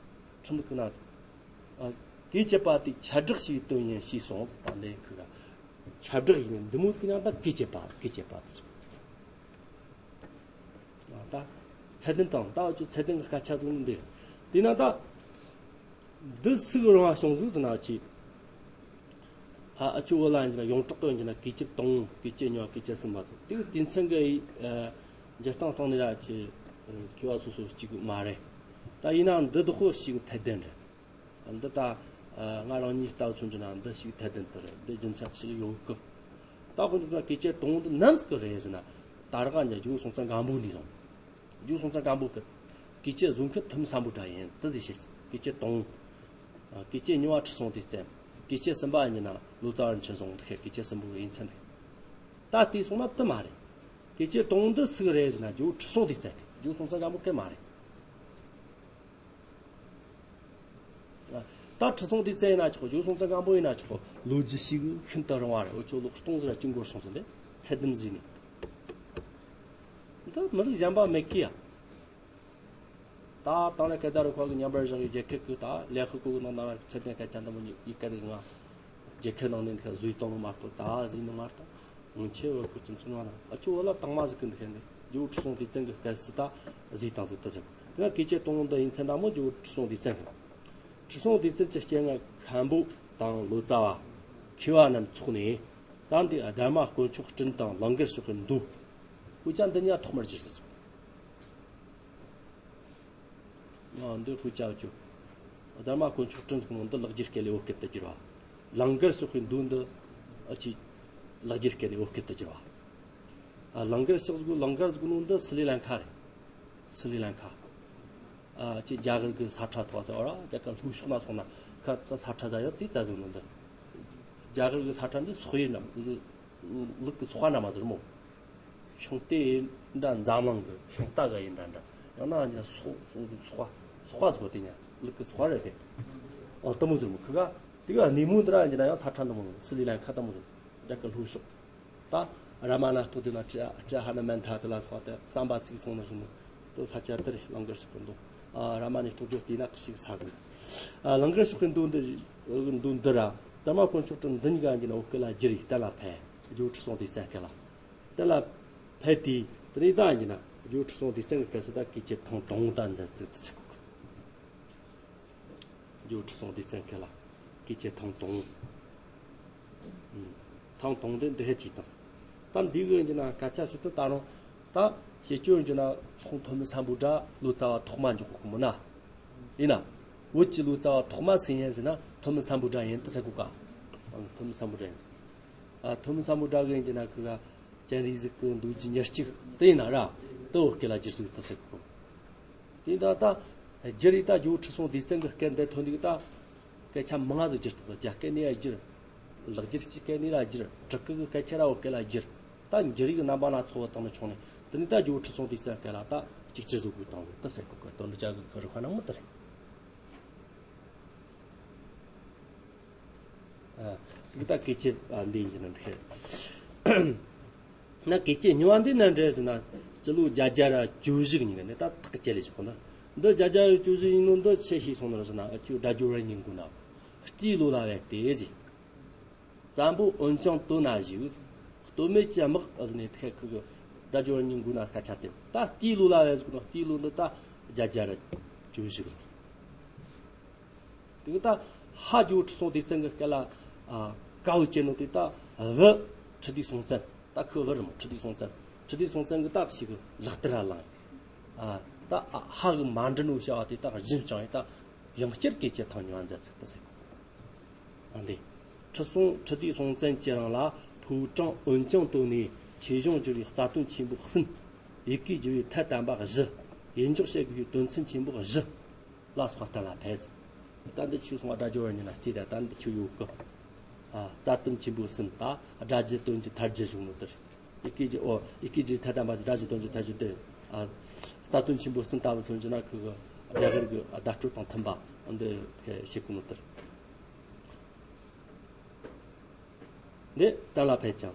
ཁྲིམས་ལུགས་ཀྱི་ནང་། ཨ། གུས་བཅད་པ་དེ་ཁྱབ་བསྒྲགས་ཤིག་དོན་ཡིན་ཞེས་གསུངས། ད་འདི་ཁུ་ག་ཁྱབ་བསྒྲགས་ཡིན་འདི་མོ་ཟིག་ཡང་ད་གུས་བཅད་པ་གུས་བཅད་པ་དེ་སོང་། ད་ཚད་ལྡན་དང་ད་འུ་ཅོ་ཚད་ལྡན་གྱི་སྐད་ཆ་ཟིག་འདི་དེ་ན་ད་འདི་སུག་རང་བ་བྱུང་ཟིག་ཟེར་ན་ཅི། ཨ་ཨ་ཅོ་བོ་ལ་ཡིན་ན་ཡོངས་གྲགས་ཀྱི་ཡིན་ན་གུས་བཅད་དང་གུས་བཅད་གཉིས་པ་གུས་བཅད་གསུམ་པ་དང་དེ་གི་དུས་མཚན་གི་ཨ་འཇལ་སྟངས་སྟེང་ནས་ར་ཅི་མཁས་པ་སོ་སོ་གཅིག་མ་རེད། ད་ཡིན་ན་འདི་དག་ཤིག་ཐད་ལྡན་རེད། འདི་ད་ང་རང་ཉིད་ལྟ་བུ་མཚོན་གྱི་ན་འདི་ཞིག་ཐད་ལྡན་དུ་རེད། འདི་རྒྱུ་མཚན་ཞིག་ཡོད་གི། ད་ཁོང་ཚོ་གུས་བཅད་དང་འདི་ནམ་ཟིག་གི་རེད་ཟེར་ན། ད་རག་ཉ་རྒྱུ་སོང་ཙང་སྒམ་པོ་འདི་སོང་། རྒྱུ་སོང་ཙང་སྒམ་པོ་གི་གུས་བཅད་བཟོ་མཁན་ཐུམ་སམ་བྷོ་ཊ་ཡིན་དུ་ཟེར་བཤད། གུས་བཅད་དང་། གུས་བཅད་གཉིས་པ་ཁྲི་སྲོང་ལྡེ་བཙན། གུས་བཅད་གསུམ་པ་ཡིན་ན་ལོ་ཙཱ་བ་རིན་ཆེན་བཟང་འདི་ཁ་གུས་བཅད་གསུམ་པོ་ཡིན་ཚན་འདི། ད་དེ་སོང་ན་དུ་མ་རེད། གུས་བཅད་དང་འདི་སུག་རེད་ཟེར་ན་རྒྱུ་ཁྲི་སྲོང་ལྡེ་བཙན་གི་རྒྱུ་སོང་ཙང་སྒམ་པོ་གི་མ་རེད། ད་ཁྲི་སྲོང་ལྡེ་བཙན་ཡིན་ན་ཆོག་རྒྱུ་སོང་ཙང་སྒམ་པོ་ཡིན་ན་ཆོག་ལོ་རྒྱུས་ཤིག་ཤིན་ཏུ་རིང་བ་རེད། འུ་ཆོ་ལོ་སྟོང་ཟིག་ར་ཅི་འགོར་སོང་ཟིག་འདི་ཚད་ལྡན་ཟིག་ནི། ད་མི་རིགས་གཞན་པ་མེད་ཀི་ཡ། ད་དང་ལ་སྐད་བརྡ་རུ་ཁ་གི་མཉམ་པར་བཞག་གི་རྒྱལ་ཁབ་ཀྱི་ད་ལས་ཁུ་གུ་གི་ནང་ན་ཚད་ལྡན་སྐད་ཆ་འདི་མོ་ཉིད་ཡི་གེ་རིགས་ང་རྒྱལ་ཁབ་ནང་ནས་འདི་ཁ་བཟོས་བཏང་ནི་མ་གཏོགས། ད་བཟོས་ནི་མ་གཏོགས་ང་ཆེ་བོ་གི་སྤྱི་ཚོགས་ནང་ན་ཨ་ཆུ་བོ་ལ་དང་མ་ཟིག་གི་འདི་ཁ་འདི་ཇོ་བོ་ཁྲི་སྲོང་ལྡེ་བཙན་གི་སྐད་སི་ད་བཟོས་བཏང་ཟིག་ད་ཟེར། དེ་ན་སྐད་ཆ་གཏོང་འདི་ཡིན་ཚད་འདྲ་མོ་ཇོ་བོ་ཁྲི་སྲོང་ལྡེ་བཙན་གི། ཁྲི་སྲོང་ལྡེ་བཙན་གྱི་སྤྱན་སྔར་མཁན་པོ་དང་ལོ་ཙཱ་བ་མཁས་པ་རྣམས་ཚོགས་ནས། ད་འདི་ཨ་དྷརྨ་དཀོན་མཆོག་སྤྲིན་དང་ལང་ཀར་ཕྱོགས་ཀྱི་མདོ། འུ་ཅག་འདི་གཉིས་ཐོག་མར་གྱུར་ཟེར་སོང་། ཨ་འདི་འུ་ཅག་ཅོ། ཨ་དྷརྨ་དཀོན་མཆོག་སྤྲིན་ཟེར་གོ་ནོ་འདི་ལེགས་སྦྱར་སྐད་ལས་བོད་སྐད་དུ་བསྒྱུར་བ། ལང་ཀར་ཕྱོགས་ཀྱི་མདོ་འདི་ཨ་ཅི་ལེགས་སྦྱར་སྐད་ལས་བོད་སྐད་དུ་བསྒྱུར་བ། ཨ་ལང་ཀར་ཕྱོགས་ཟེར་གོ་ལང་ཀར་ཟེར་གོ་ནོ་འདི་སི་ལི་ལང་ཀ་རེད། སི་ལི་ལང་ཀ། ཨ་ཅེ་རྒྱ་གར་གི་ས་ཁྲ་ཐོག་ཚ་བ་ར་རྒྱ་གར་ལྷོ་ཕྱོགས་ན་སོང་ན་ཁ་ད་ས་ཁྲ་ཟ་ཡ་ཙི་ཙ་ཟེར་ནོ་འདི། རྒྱ་གར་གི་ས་ཁྲ་འདི་སོག་ཡུལ་འདྲ་ལུག་གི་སོག་པ་འདྲ་མ་ཟེར་མོ། ཤིང་རྟ་འདྲ་འཛམ་གླིང་གི་ཤིང་རྟ་ག་ཡིན་འདྲ་འདྲ། ཡང་ན་ཨ་ཅེ་སོག་སོག་སོག་པ་སོག་པ་ཟེར་བ་དེ་ཉ་ལུག་གི་སོག་པ་རེད་དེ། ཨོ་ལྟ་མོ་ཟེར་མོ་ཁི་ག་དེ་ག་ནི་མོ་འདི་ར་ཨ་ཅེ་ན་ཡང་ས་ཁྲ་འདི་མོ་སི་ལི་ལང་ཀ་ལྟ་མོ་ཟེར། རྒྱ་གར་ལྷོ་ཕྱོགས། ད་རཱ་མ་ན་སྟོད་དེ་ན་ཏྲ་ཏྲ་ཧ་ན་མན་ཐ་དེ་ལ་སོགས་ཏེ་བསམ་པ་ཚིག་སོང་ན་བཞིན་དུ་ས་ཆ་དེར་ལང་ཀར་ཕྱོགས་ཀྱི་མདོ། ཨ་རཱ་མ་ནའི་རྟོགས་བརྗོད་དེ་ན་ཞིག་ས་གི། ཨ་ལང་ཀར་ཕྱོགས་ཀྱི་མདོ་འདི་མདོ་འདི་ར་དྷརྨ་དཀོན་མཆོག་སྤྲིན་འདི་གཉིས་ཀ་ཡིན་གྱི་ན་བོད་སྐད་ལ་བསྒྱུར་ཡིག་གཏན་ལ་ཕེབས། ཇོ་བོ་ཁྲི་སྲོང་ལྡེ་བཙན་སྐད་ལ། གཏན་ལ་ཕེབས་དུས་དེ་ནས་ད་ཡིན་གྱི་ན་ཇོ་བོ་ཁྲི་སྲོང་ལྡེ་བཙན་གྱི་སྐད་སུ་ད་སྐད་ཆ་ཐེངས་དང་པོ་ད་མཛད་ཚུལ་དེ་ཟེར་གོ་གི། ཇོ་བོ་ཁྲི་སྲོང་ལྡེ་བཙན་སྐད་ལ་སྐད་ཆ་ཐེངས་དང་པོ། ཨུམ། ཐེངས་དང་པོ་དེ་འདི་ཧེ་ཅིག་དང་། ད་འདི་གི་ཡིན་གྱི་ན་སྐད་ཆ་ཞིག་ཏུ་ད་རུང་ད་བཤད་རྒྱུ་ཡིན་གྱི་ན་ཁོང་ཐོན་མི་སམ་བྷོ་ཊ་ལོ་ཙཱ་བ་ཐོག་མ་འཇོག་གི་མོ་ན། ཡིན་ན། བོད་ཀྱི་ལོ་ཙཱ་བ་ཐོག་མ་སུ་ཡིན་ཟེར་ན་ཐོན་མི་སམ་བྷོ་ཊ་ཡིན་དུ་ཟེར་གོ་ག། ཨང་ཐོན་མི་སམ་བྷོ་ཊ་ཡིན། ཨ་ཐོན་མི་སམ་བྷོ་ཊ་གི་ཡིན་གྱི་ན་ཁི་ག་སྤྱན་རས་གཟིགས་ཀྱི་མདོ་རྒྱུད་ཉེར་གཅིག་དེ་ཡིན་ན་ར། དེ་བོད་སྐད་ལ་བསྒྱུར་ཟིག་དུ་ཟེར་གོ། དེ་ད་ལྟ་བསྒྱུར་ཡིག་ད་ཇོ་བོ་ཁྲི་སྲོང་ལྡེ་བཙན་གྱི་སྐད་འདི་ཐོན་དུས་ད་སྐད་ཆ་མང་ང་ཟིག་བསྒྱུར་ཐུབ། རྒྱ་སྐད་ནས་ཡ་བསྒྱུར། ལེགས་སྦྱར་གྱི་སྐད་ནས་ར་བསྒྱུར། བྲག་སྐད་ཀྱི་སྐད་ཆ་ར་བོད་སྐད་ལ་བསྒྱུར། ད་བསྒྱུར་ཡིག་རྣམ་པ་སྣ་ཚོགས་བཏང་ནས་ཆོག་ནས་དེ་ནས་ད་ཇོ་བོ་ཁྲི་སྲོང་ལྡེ་བཙན་སྐད་ལ་ད་གཅིག་གྱུར་བཟོ་དགོས་བཏང་ཟིག་ད་ཟེར་གོ་གི། དོན་འདི་ཅག་གི་རུ་ཁ་ནང་མི་ལྟར། ཨ། འདི་ད་སྐད་ཆ་ཨ་འདི་ཡིན་གྱི་ན་འདི་ཁེ། ན་སྐད་ཆ་གཉིས་པ་འདི་ན་འདྲ་ཟེར་ན་སྤྱི་ལོ་བརྒྱད་བརྒྱ་ར་བཅུ་བཞི་གི་ཉིན་ནས་ད་ཐག་བཅད་ལས་ཆོག་ན། འདི་བརྒྱད་བརྒྱ་ར་བཅུ་བཞི་ཡིན་ནོ་འདི་ཆི་ཞིག་སོང་ན་ཟེར་ན་ཨ་ཅུ་སྒྲ་སྦྱོར་བར་སྙིང་དགོས་ན། རྟའི་ལོ་ལ་བས་ཏེ་ཟེར། བཙན་པོ་འོན་ཀྱང་དོ་ན་བཞུགས། སྟོད་སྨད་ཀྱི་དམག་ཟེར་ནས་ཐད་ཁུ་གི་སྒྲ་སྦྱོར་བར་སྙིང་དགོས་ན་སྐད་ཆ་དེ་ད་རྟའི་ལོ་ལ་བས་ཟེར་གོ་ན་རྟའི་ལོ་འདི་ད་བརྒྱད་བརྒྱ་ར་བཅུ་བཞི་གི་ལོ། དེ་གི་ད་ཧ་ཇོ་བོ་ཁྲི་སྲོང་ལྡེ་བཙན་གི་སྐད་ལ་ཨ་དཀའ་བོ་སྐྱེས་ནོ་དེ་ད་བུ་ཁྲི་ལྡེ་སྲོང་བཙན། ད་ཁོའི་བུ་རེད་མོ། ཁྲི་ལྡེ་སྲོང་བཙན། ཁྲི་ལྡེ་སྲོང་བཙན་གི་ད་ཞིག་གི་ལག་བསྟར་ར་ལངས། ཨ་ད་ཨ་ཧ་གི་མ་འགྲིག་ནོ་བྱ་བ་དེ་ད་སྦྱིན་བསྐྱངས་ཡིན། ད་ཡང་བསྐྱར་སྐད་ཆ་ཐེངས་གཉིས་པ་མཛད་ཚུལ་དུ་ཟེར་གོ། ཨ་འདི། ཁྲི་སྲོང་ཁྲི་ལྡེ་སྲོང་བཙན་གྱི་རིང་ལ་ཕོ་བྲང་འོན་ཀྱང་དོ་ནས་ཆོས་སྦྱོང་བསྒྱུར་བའི་རྩ་དོན་ཆེན་པོ་གསུམ། ཡི་གེ་བསྒྱུར་བའི་ཐད་དམ་པ་བཞི། ཡིག་འཇོག་བྱེད་དགོས་པའི་དོན་ཚན་ཆེན་པོ་བཞི། ལ་སོགས་གཏན་ལ་ཕེབས། ད་འདི་ཆོས་སོང་བ་སྒྲ་སྦྱོར་བར་སྙིང་ན་བལྟས་ད་ད་འདི་ཆོས་ཡོད་གི། ཨ་རྩ་དོན་ཆེན་པོ་གསུམ་ད་སྒྲ་བསྒྱུར་དོན་བསྒྱུར་ཐལ་འགྱུར་བྱུང་ནོ་དེར། ཡི་གེ་བསྒྱུར་ཨོ་ཡི་གེ་བསྒྱུར་ཐད་དམ་པ་སྒྲ་བསྒྱུར་དོན་བསྒྱུར་ཐལ་འགྱུར་དེར། ཨ་རྩ་དོན་ཆེན་པོ་གསུམ་ལྟ་བུ་མཚོན་གྱི་ན་ཁོ་གི་རྒྱ་གར་གྱི་བརྡ་སྤྲོད་དང་མཐུན་པ་འདི་བྱེད་དགོས་ནོ་དེར། འདི་གཏན་ལ་ཕེབས་ཀྱང་།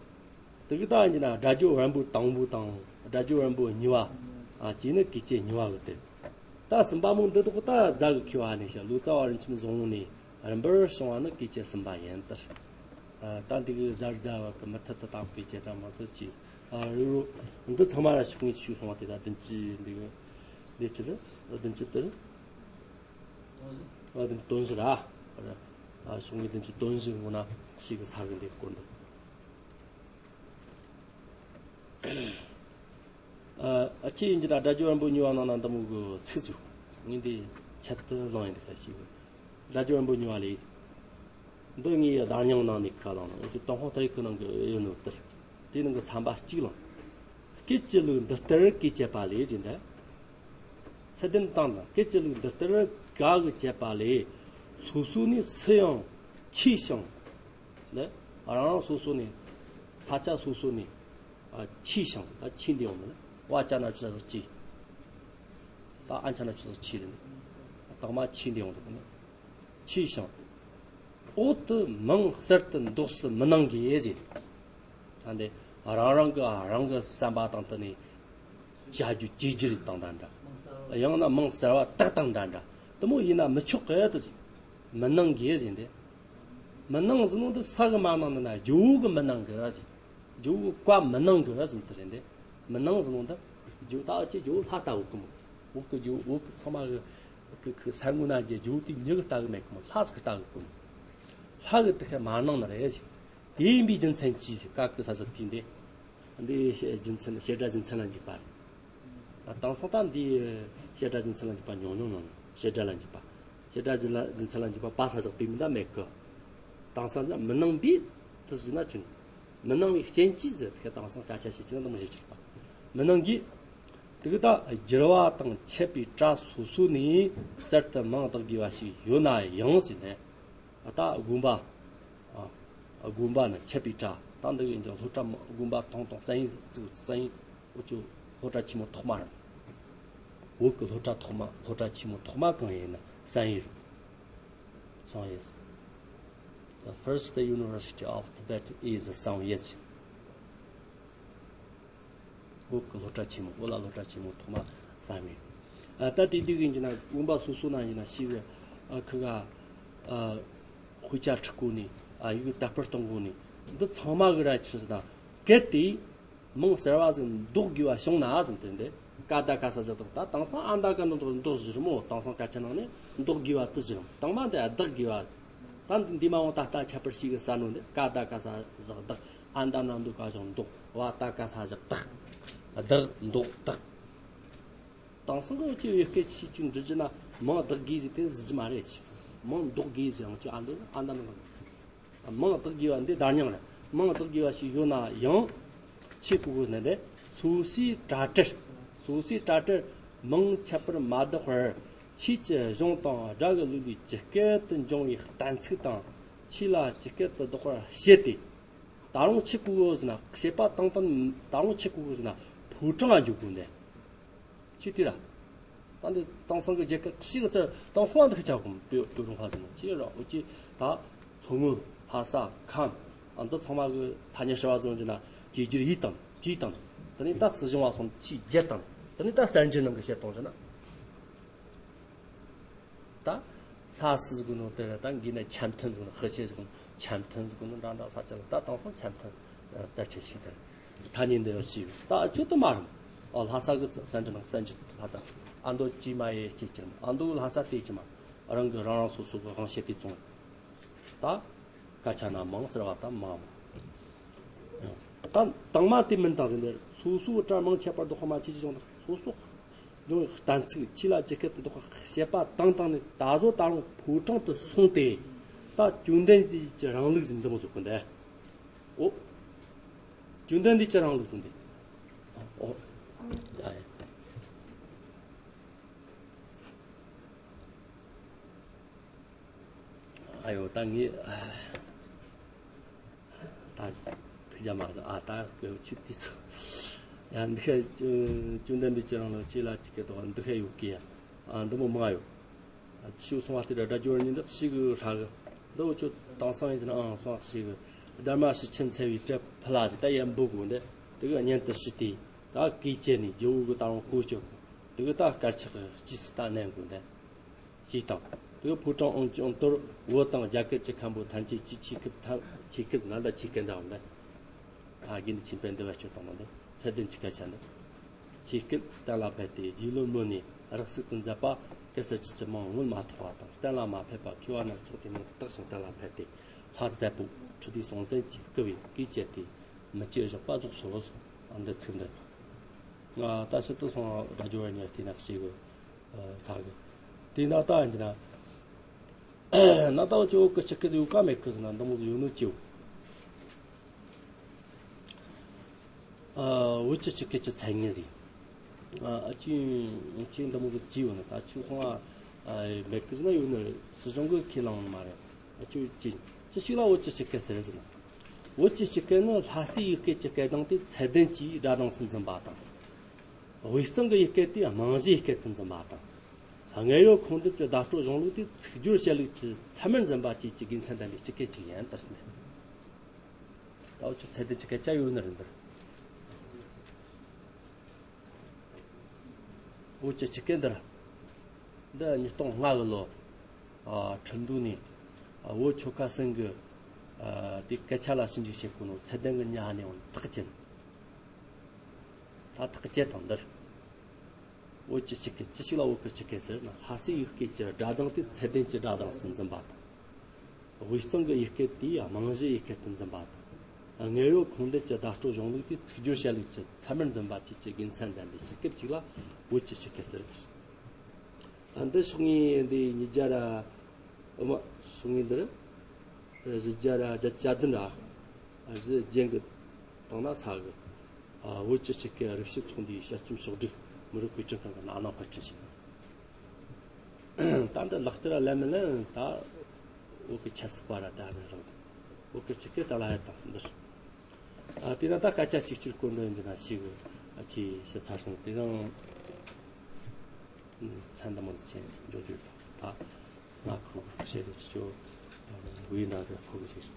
དེ་གི་ད་ཡིན་གྱི་ན་སྒྲ་སྦྱོར་བར་པོ་དང་པོ་དང་སྒྲ་སྦྱོར་བར་པོ་གཉིས་པ། ཨ་ཅེ་ནི་སྐད་ཆ་གཉིས་པ་གི་དེ། ད་གསུམ་པ་མོ་འདི་དག་ད་རྫ་གི་ཁེ་བ་ནས་བཤད་ལོ་ཙཱ་བ་རིན་ཆེན་བཟང་བོ་ནས་རིམ་པར་བྱུང་བ་ནི་སྐད་ཆ་གསུམ་པ་ཡིན་ལྟར། ཨ་ད་འདི་གི་རྫ་རྫ་བ་གི་མུ་མཐུད་དུ་ད་སྐད་ཆ་ད་མ་ཟད་ཅི། ཨ་རི་རོ་འདི་ཚང་མ་ར་ཤོག་ངེས་ཆུ་སོང་བ་དེ་ད་བདུན་ཅུ་འདི་གི་འདི་ཅི་རེད་བདུན་ཅུ་དེ་རེད། ཨ་དེ་དོན་བཞི་ར། ཨ་ཤོག་ངེས་དེ་ཚོ་དོན་བཞི་ངོ་ན་ཞིག་གི་ས་གི་འདི་སྐོར་འདི། ཨ་ཨ་ཅེ་ཡིན་གྱི་ད་སྒྲ་སྦྱོར་བར་པོ་གཉིས་པ་ནང་ན་འདི་མོ་གི་ཚིག་ཚིག་ངས་འདི་ཆེད་དུ་བླངས་ཡིན་འདི་ཁ་ཞིག་གི། སྒྲ་སྦྱོར་བར་པོ་གཉིས་པ་ལས། འདི་ངའི་བརྡ་རྙིང་ནང་ནས་ཁ་བླངས་ནོ་ཨོ་ཅི་ཏུན་ཧོང་ཏ་ཡིག་གི་ནང་གི་ཡོད་ནོ་ལྟར། དེའི་ནང་གི་ཚན་པ་གཅིག་ལ། སྐད་ཀྱི་ལུགས་འདི་ལྟར་བཀས་བཅད་པ་ལས་ཟེར་འདི། ཚད་ལྡན་བཏང་དང་སྐད་ཀྱི་ལུགས་འདི་ལྟར་ག་གིས་བཅད་པ་ལས། སོ་སོ་ནས་སུ་ཡང་ཆེས་ཤིང་། ནི་རང་རང་སོ་སོ་ནས་ས་ཆ་སོ་སོ་ནས་ཨ་ཆེས་ཤིང་ད་ཆེས་འདི་ཡོང་ནི་བ་ཅ་ན་ཆུ་ཟག་ཆེས། ད་ཨ་ཆ་ན་ཆུ་ཟག་ཆེས་རེད། དང་མ་ཆེས་འདི་ཡོང་འདུག་ནི། ཆེས་ཤིང་། འོག་ཏུ་མིང་གསར་དུ་འདོགས་སུ་མི་གནང་གི་ཟེར། ད་འདི་རང་རང་གི་རང་གི་བསམ་པ་དང་བསྟུན་ནས་བྱ་རྒྱུ་བྱེད་རྒྱུ་རེད་དང་འདྲ་འདྲ། ཡང་ན་མིང་གསར་བ་བཏགས་དང་འདྲ་འདྲ། དེ་མོ་ཡིན་ན་མི་ཆོག་གི་དེ་ཟེར། མི་གནང་གི་ཟེར་ཏེ། མི་གནང་ཟེར་ནོ་འདི་ས་གི་མ་གནང་ནི་ན་རྒྱུ་བོ་གི་མི་གནང་གི་ཟེར། རྒྱུ་བོ་བཀའ་མི་གནང་གི་ཟེར་ཏེ་རེད་དེ། མི་གནང་ཟེར་ནོ་འདི། རྒྱུ་ད་ཅི་རྒྱུ་བོ་ལྷ་ལྟ་བུ་གི་མོ། བོད་གི་རྒྱུ་བོད་གི་ཚང་མ་གི་གི་གི་ས་ངོ་ན་གི་རྒྱུ་བོ་དེ་མྱི་གི་ལྟ་གི་མེད་གི་མོ། ལྷ་ཟིག་གི་ལྟ་གི་གི་མོ། ལྷ་གི་དེ་ཁ་མ་གནང་ནི་རེད་ཟེར། དེ་ཡིན་པའི་རྒྱུ་མཚན་གྱིས་ཟེར། བཀའ་བཀོད་ས་ཟིག་གིས་འདི། འདི་བཤད་རྒྱུ་མཚན་བཤད་སྒྲ་རྒྱུ་མཚན་ལ་འཇུག་པ་རེད། དེང་སང་ད་འདི་བཤད་སྒྲ་རྒྱུ་མཚན་ལ་འཇུག་པ་ཉུང་ཉུང་ཉུང་ཉུང་། བཤད་སྒྲ་ལ་འཇུག་པ། བཤད་སྒྲ་རྒྱུ་ལ་རྒྱུ་མཚན་ལ་འཇུག་པ་པ་ས་བཞག་པའི་མི་འདྲ་མེད་གི། དེང་སང་ད་མི་གནང་པའི་དེ་ཟེར་ན་ཅི། མི་གནང་བའི་རྐྱེན་གྱིས་ཟེར། དེ་དེང་སང་སྐད་ཆ་བཤད་ཀྱི་ན་དེ་མོ་བཤད་ཀྱི་རེད་པ། མི་གནང་གིས། དེ་གི་ད་བསྒྱུར་བ་དང་འཆད་པའི་གྲྭ་སོ་སོ་ནས་གསར་དུ་མིང་བཏགས་དགོས་པ་ཞིག་ཡོད་ན་ཡང་ཟེར་ནས། ད་དགོན་པ། ཨ། དགོན་པ་ནི་འཆད་པའི་གྲྭ། ད་འདི་གི་ཡིན་ཀྱང་སློབ་གྲྭ་མ་དགོན་པ་ཐོང་ཐོང་གསན་ཡིག་བཙུགས་གསན་ཡིག་འོ་ཅོ་སློབ་གྲྭ་ཆེན་མོ་ཐོག་མ་རེད། བོད་ཀྱི་སློབ་གྲྭ་ཐོག་མ་སློབ་གྲྭ་ཆེན་མོ་ཐོག་མ་གང་ཡིན་ན་བསམ་ཡས་རེད། བསམ་ཡས། The first university of Tibet is བསམ་ཡས། བོད་ཀྱི་སློབ་གྲྭ་ཆེན་མོ་བོད་ལ་སློབ་གྲྭ་ཆེན་མོ་ཐོག་མ་བསམ་ཡས། ཨ་ད་དེ་དུས་ཡིན་གྱི་ན་དགོན་པ་སོ་སོ་ན་ཡིན་ན་ཤི་བའི་ཨ་ཁུ་ག་ཨ་དཔེ་ཆ་ཁྲིད་གོ་ནི་ཨ་ཡིག་དར་སྤེལ་གཏོང་གོ་ནི་འདི་ཚང་མ་གི་ར་ཆི་ཟེར་ན་གལ་ཏེ། མིང་གསར་བ་ཟིག་འདོགས་དགོས་པ་བྱུང་ན་ཟིན་དེ་འདི་ཀ་ད་ག་ས་བཞག་བཏགས། ད་དེང་སང་ཨ་མདའ་ག་འདོགས་འདོགས་ཟེར་མོ། དེང་སང་སྐད་ཆ་ནང་ནས་འདོགས་དགོས་པ་དེ་ཟེར། དང་མ་འདི་བདག་དགོས་པ། ད་འདི་འདི་མ་འོངས་ད་ལྟ་ཁྱད་པར་ཞིག་གི་ས་ནོ་འདི་ཀ་ད་ག་ས་བཞག་བཏགས། ཨ་མདའ་ན་འདོགས་ག་བཞག་འདོགས། བ་ད་ག་ས་བཞག་བཏགས། བདག་འདོགས་བཏགས། དེང་སང་གི་ཅི་ཡོད་སྐད་ཆ་ཅིག་འབྲི་རྒྱུ་ན་མིང་བདག་དགོས་ཟེར་དེ་ཟེར་རྒྱུ་མ་རེད། ཅི་མིང་འདོགས་དགོས་ཟེར་ཡང་ཅི་ཨ་འདོགས་ཨ་མདའ་ན་འདོགས། མིང་བཏགས་དགོས་པ་འདི་བརྡ་རྙིང་རེད། མིང་བཏགས་དགོས་པ་ཞིག་ཡོད་ན་ཡང་། ཆེ་ཀུ་གུ་ནི་འདི། སོ་སོའི་གྲྭ་གྲལ། སོ་སོའི་གྲྭ་གྲལ། མིང་ཁྱད་པར་མ་བདག་པར། ཆོས་ཀྱི་གཞུང་དང་སྒྲ་གི་ལུགས་ལས་ཇི་སྐད་དུ་འབྱུང་བའི་གཏན་ཚིགས་དང་། ཆོས་ལ་ཇི་སྐད་དུ་བདག་པར་བྱེད་དེ། ད་རུང་ཆེ་ཀུ་གུ་ཟེར་ན་བྱེད་པ་བཏང་སྟངས། ད་རུང་ཆེ་ཀུ་གུ་ཟེར་ན་ཕོ་བྲང་ང་འཇུག་དགོས་འདི། ཅི་སྟེ་ར། ད་འདི་དེང་སང་གི་རྒྱལ་ཁབ་ཞིག་གི་ཚར་དེང་སང་འདི་ཁ་ཆག་གོ་པོ་པོ་རུང་ཧ་ཟེར་ན་ཅི་ར་འོ་ཅི་ད་མཚོ་སྔོན་ལྷ་ས་ཁམས་ཨ་འདི་ཚང་མ་གི་ཐ་སྙད་ཧྲི་བ་ཟེར་རྒྱུ་ན་བཅོས་བསྒྱུར་ཡིས་དང་བཅས་དང་། དེ་ནས་ད་སྲིད་གཞུང་བ་ཁོང་ཆོས་བརྒྱད་དང་། དེ་ནས་ད་གསར་འགྱུར་ནང་གི་བཤད་སྟངས་ཟེར་ན། ད་ས་སི་ཟེར་གོ་ནོ་དེ་ར་ད་འགི་ན་འཆམ་མཐུན་ཟེར་གོ་ནོ་ཧི་ཆེ་ཟེར་གོ་ནོ་འཆམ་མཐུན་ཟེར་གོ་ནོ་འདྲ་འདྲ་ས་ཆ་ལ་ད་དེང་སང་འཆམ་མཐུན་དར་ཆེ་ཞིག་དར། ཐ་སྙད་འདི་ཞིག་ད་ཆོད་དུ་མ་རུང་། ཨོ་ལྷ་ས་གི་གསར་འགྱུར་ནང་གསར་འགྱུར་ལྷ་ས་ཨ་མདོ་ཅི་མ་ཡེ་ཅི་ཅི་མ་ཨ་མདོ་ལྷ་ས་དེ་ཅི་མ་རང་གི་རང་རང་སོ་སོ་གི་དབང་བྱེད་དེ་བཙོང་། ད་སྐད་ཆ་ན་མིང་ཟེར་བ་ད་མ་མ། ད་དང་མ་དེ་མིན་དང་ཟེར་འདིར་སོ་སོའི་གྲྭ་མིང་ཁྱད་པར་དུ་དཔག་མ་ཆེ་ཆེ་བྱུང་དང་སོ་སོ། འབྱུང་བའི་གཏན་ཚིགས་ཆོས་ལ་ཇི་སྐད་དུ་བདག་པར་བྱེད་པ་དང་དང་ནི་ད་གཟོད་ད་རུང་ཕོ་བྲང་དུ་སོང་སྟེ། ད་བཅོམ་ལྡན་འདས་ཀྱི་རིང་ལུགས་ཟིན་འདི་མོ་བཟོ་གི་འདི། ཨོ། བཅོམ་ལྡན་འདས་ཀྱི་རིང་ལུགས་ཟིན་འདི། ཨོ། ཡ་ཡ། ཨ་ཡོ་ད་ངས་ད་ཐུགས་རྒྱ་མ་ཟ་ཨ་ད་གི་ཆུ་དུས་ཚོད་ཡང་འདི་ཁ་བཅོམ་ལྡན་འདས་ཀྱི་རིང་ལུགས་ཆོས་ལ་ཇི་སྐད་དུ་འདི་ཁ་ཡོད་གི་ཨ་འདི་མོ་མང་ཡོད། ཆུ་སོང་བ་དེ་འདྲ་སྒྲ་སྦྱོར་གཉིས་འདི་ཞིག་གི་ཧྲ་གི་འདི་འུ་ཆོ་དེང་སང་ཡིན་ཟེར་ན་ཨང་སོང་ཞིག་གི་སྡར་མ་ཞི་ཆེན་འཚེ་བའི་གྲལ་ཕུ་ལ་ཟིག་ད་ཡན་འབུ་གོ་འདི་དེ་གི་གཉེན་དུ་ཞི་སྟེ་ད་གུས་བཅས་ནས་རྗེ་བོ་གི་ད་རུང་གོ་ཆོད་གི་དེ་གི་ད་དཀར་ཆག་གི་སྐྱིས་སུ་ད་གནས་དགོས་འདི། ཞེས་དང་། དེ་ཕོ་བྲང་ཨང་ཅང་དོར་བོད་དང་རྒྱ་གར་གྱི་མཁན་པོ་ཐམས་ཅད་ཀྱིས་ཆོས་སྐད་ཐམས་ཆོས་སྐད་ང་ལ་ཆོས་སྐད་འདྲ་བ་འདི། ཨ་དགེ་འདུན་ཆོས་འཕེལ་འདི་བ་ཆོས་དང་ནང་འདི་ཚད་ལྡན་གྱི་སྐད་ཆ་འདི། ཆོས་སྐད་གཏན་ལ་ཕབ་སྟེ་རྗེ་བློན་མོ་ནས་རགས་ཟིག་ཏུ་མཛད་པ་གེ་སར་ཆོས་ཀྱི་མིང་མངོན་མ་ཐོགས་པ་དང་གཏན་ལ་མ་ཕེབས་པ་མཁས་པ་སྣ་ཚོགས་ཏེ་མིང་བཏགས་ཤིང་གཏན་ལ་ཕབ་སྟེ་ལྷ་མཛད་པོ་ཁྲི་ལྡེ་སྲོང་བཙན་གྱིས་བསྐུལ་བས་གུས་བཅས་ཏེ་མི་བསྐྱོད་བཞག་པ་རྫོགས་སོ། འདི་ཚིག་འདི། ང་ད་ཕྱི་དུ་སོང་བ་ར་ཇོ་བ་ཉལ་ཏེ་ནག་ཤེས་གི་ས་གི། དེ་ན་ད་ཡིན་ན། ན་ད་ཅོ་གི་ཆི་ཀི་ཡོད་ཀ་མེད་ཀི་ཟེར་ན་འདི་མོ་ཡོད་ནོ་ཅིའོ། ཨ་བོད་ཀྱི་ཆི་ཀི་ཀྱི་མཚན་ཉིད་ཟིག་ཨ་ཅི་ཅི་འདི་མོ་ཟིག་ཅི་ཡོད་ན་ད་ཆུ་སོང་ཨ་མེད་ཀི་ཟེར་ན་ཡོད་ནི་སྲིད་གཞུང་གི་ཁས་བླངས་མ་རེད། ཨ་ཅི་ཅི་ཅི་ཞིག་ལ་བོད་ཀྱི་ཆི་ཀི་ཟེར་ཟེར་ན། བོད་ཀྱི་ཆི་ཀི་ནི་ལྷ་སའི་ཡུལ་སྐད་ཀྱི་སྐད་གདངས་དེ་ཚད་ལྡན་གྱི་སྒྲ་གདངས་སུ་འཛིན་པ་དང་། དབུས་གཙང་གི་ཡུལ་སྐད་དེ་རྨང་གཞིའི་སྐད་དུ་འཛིན་པ་དང་། དངོས་ཡོད་ཁུངས་འདུས་ཀྱི་བརྡ་སྤྲོད་གཞུང་ལུགས་དེ་ཚིག་སྦྱོར་བཤད་ལུགས་ཀྱི་ཚད་མར་འཛིན་པ་བཅས་ཀྱི་དགེ་མཚན་ལྡན་པའི་སྤྱི་སྐད་ཅིག་ཡིན་ལྟར་ཟིན། ད་འུ་ཚོ་ཚད་ལྡན་གྱི་སྐད་ཆ་ཡོད་ནི་རེད་འདིར། བོད་ཀྱི་ཆུ་སྐད་འདིར། འདི་ཉིས་སྟོང་ལྔ་གི་ལོ། ཨ། ཁྲིན་ཏུའུ་ནས། ཨ། བོད་ཆོལ་ཁ་གསུམ་གི། ཨ། དེ་སྐད་ཆ་ལ་ཞིབ་འཇུག་བྱེད་གོ་ནོ་ཚད་ལྡན་གྱི་མྱི་ཧ་ནས་འོང་ཐག་བཅད། ད་ཐག་བཅད་དང་འདིར། བོད་ཀྱི་ཆུ་སྐད། ཅི་ཞིག་ལ་བོད་ཀྱི་ཆུ་སྐད་ཟེར་ན། ལྷ་སའི་ཡུལ་སྐད་ཀྱི་སྒྲ་གདངས་དེ་ཚད་ལྡན་གྱི་སྒྲ་གདངས་སུ་འཛིན་པ་དང་། དབུས་གཙང་གི་ཡུལ་སྐད་དེ་རྨང་གཞིའི་ཡུལ་སྐད་དུ་འཛིན་པ་དང་། དངོས་ཡོད་ཁུངས་ལྡན་གྱི་བརྡ་སྤྲོད་གཞུང་ལུགས་དེ་ཚིག་སྦྱོར་བྱ་ལུགས་ཀྱི་ཚད་མར་འཛིན་པ་བཅས་ཀྱི་དགེ་མཚན་ལྡན་པའི་ཆུ་སྐད་ཅིག་ལ་བོད་ཀྱི་ཆུ་སྐད་ཟེར། ཨ། འདི་ཤོག་ངོས་འདི་ཉིས་བརྒྱ་ར། ཨ་མ། ཤོག་ངོས་འདིར། བཞི་བརྒྱ་ར་བརྒྱད་ཅུ་གྱ་བདུན་ར། བཞི་རྒྱན་གྱི་སྟེང་ན་ས་གི། ཨ། བོད་ཀྱི་ཆུ་སྐད་རིག་ཞིབ་ཚོགས་འདུའི་དཔྱད་རྩོམ་ཕྱོགས་བསྒྲིགས་མི་རིགས་དཔེ་སྐྲུན་ཁང་གི་ནང་ན་དཔར་སྐྲུན་བྱས། ད་འདི་ལག་བསྟར་ལན་མི་ལན་ད་བོད་ཀྱི་ཆབ་སྲིད་པ་ར་ད་ནི་རང་། བོད་ཀྱི་ཆུ་སྐད་ད་ལ་ཡ་དང་འདིར། ཨ། དེ་ན་ད་སྐད་ཆ་གཅིག་གཅིག་སྐོར་འདི་འདི་ན་ཞིག་ཨ་ཅེ་ཞིག་ཚར་སོང་། དེ་རིང་མཚན་འདི་མོ་འདི་ཆེན་འཇོག་རྒྱུ་ད་ང་ཁོ་བཤད་རེ་ཆོ་བའི་འདྲ་དེ་ཁོ་གི་ཞིག་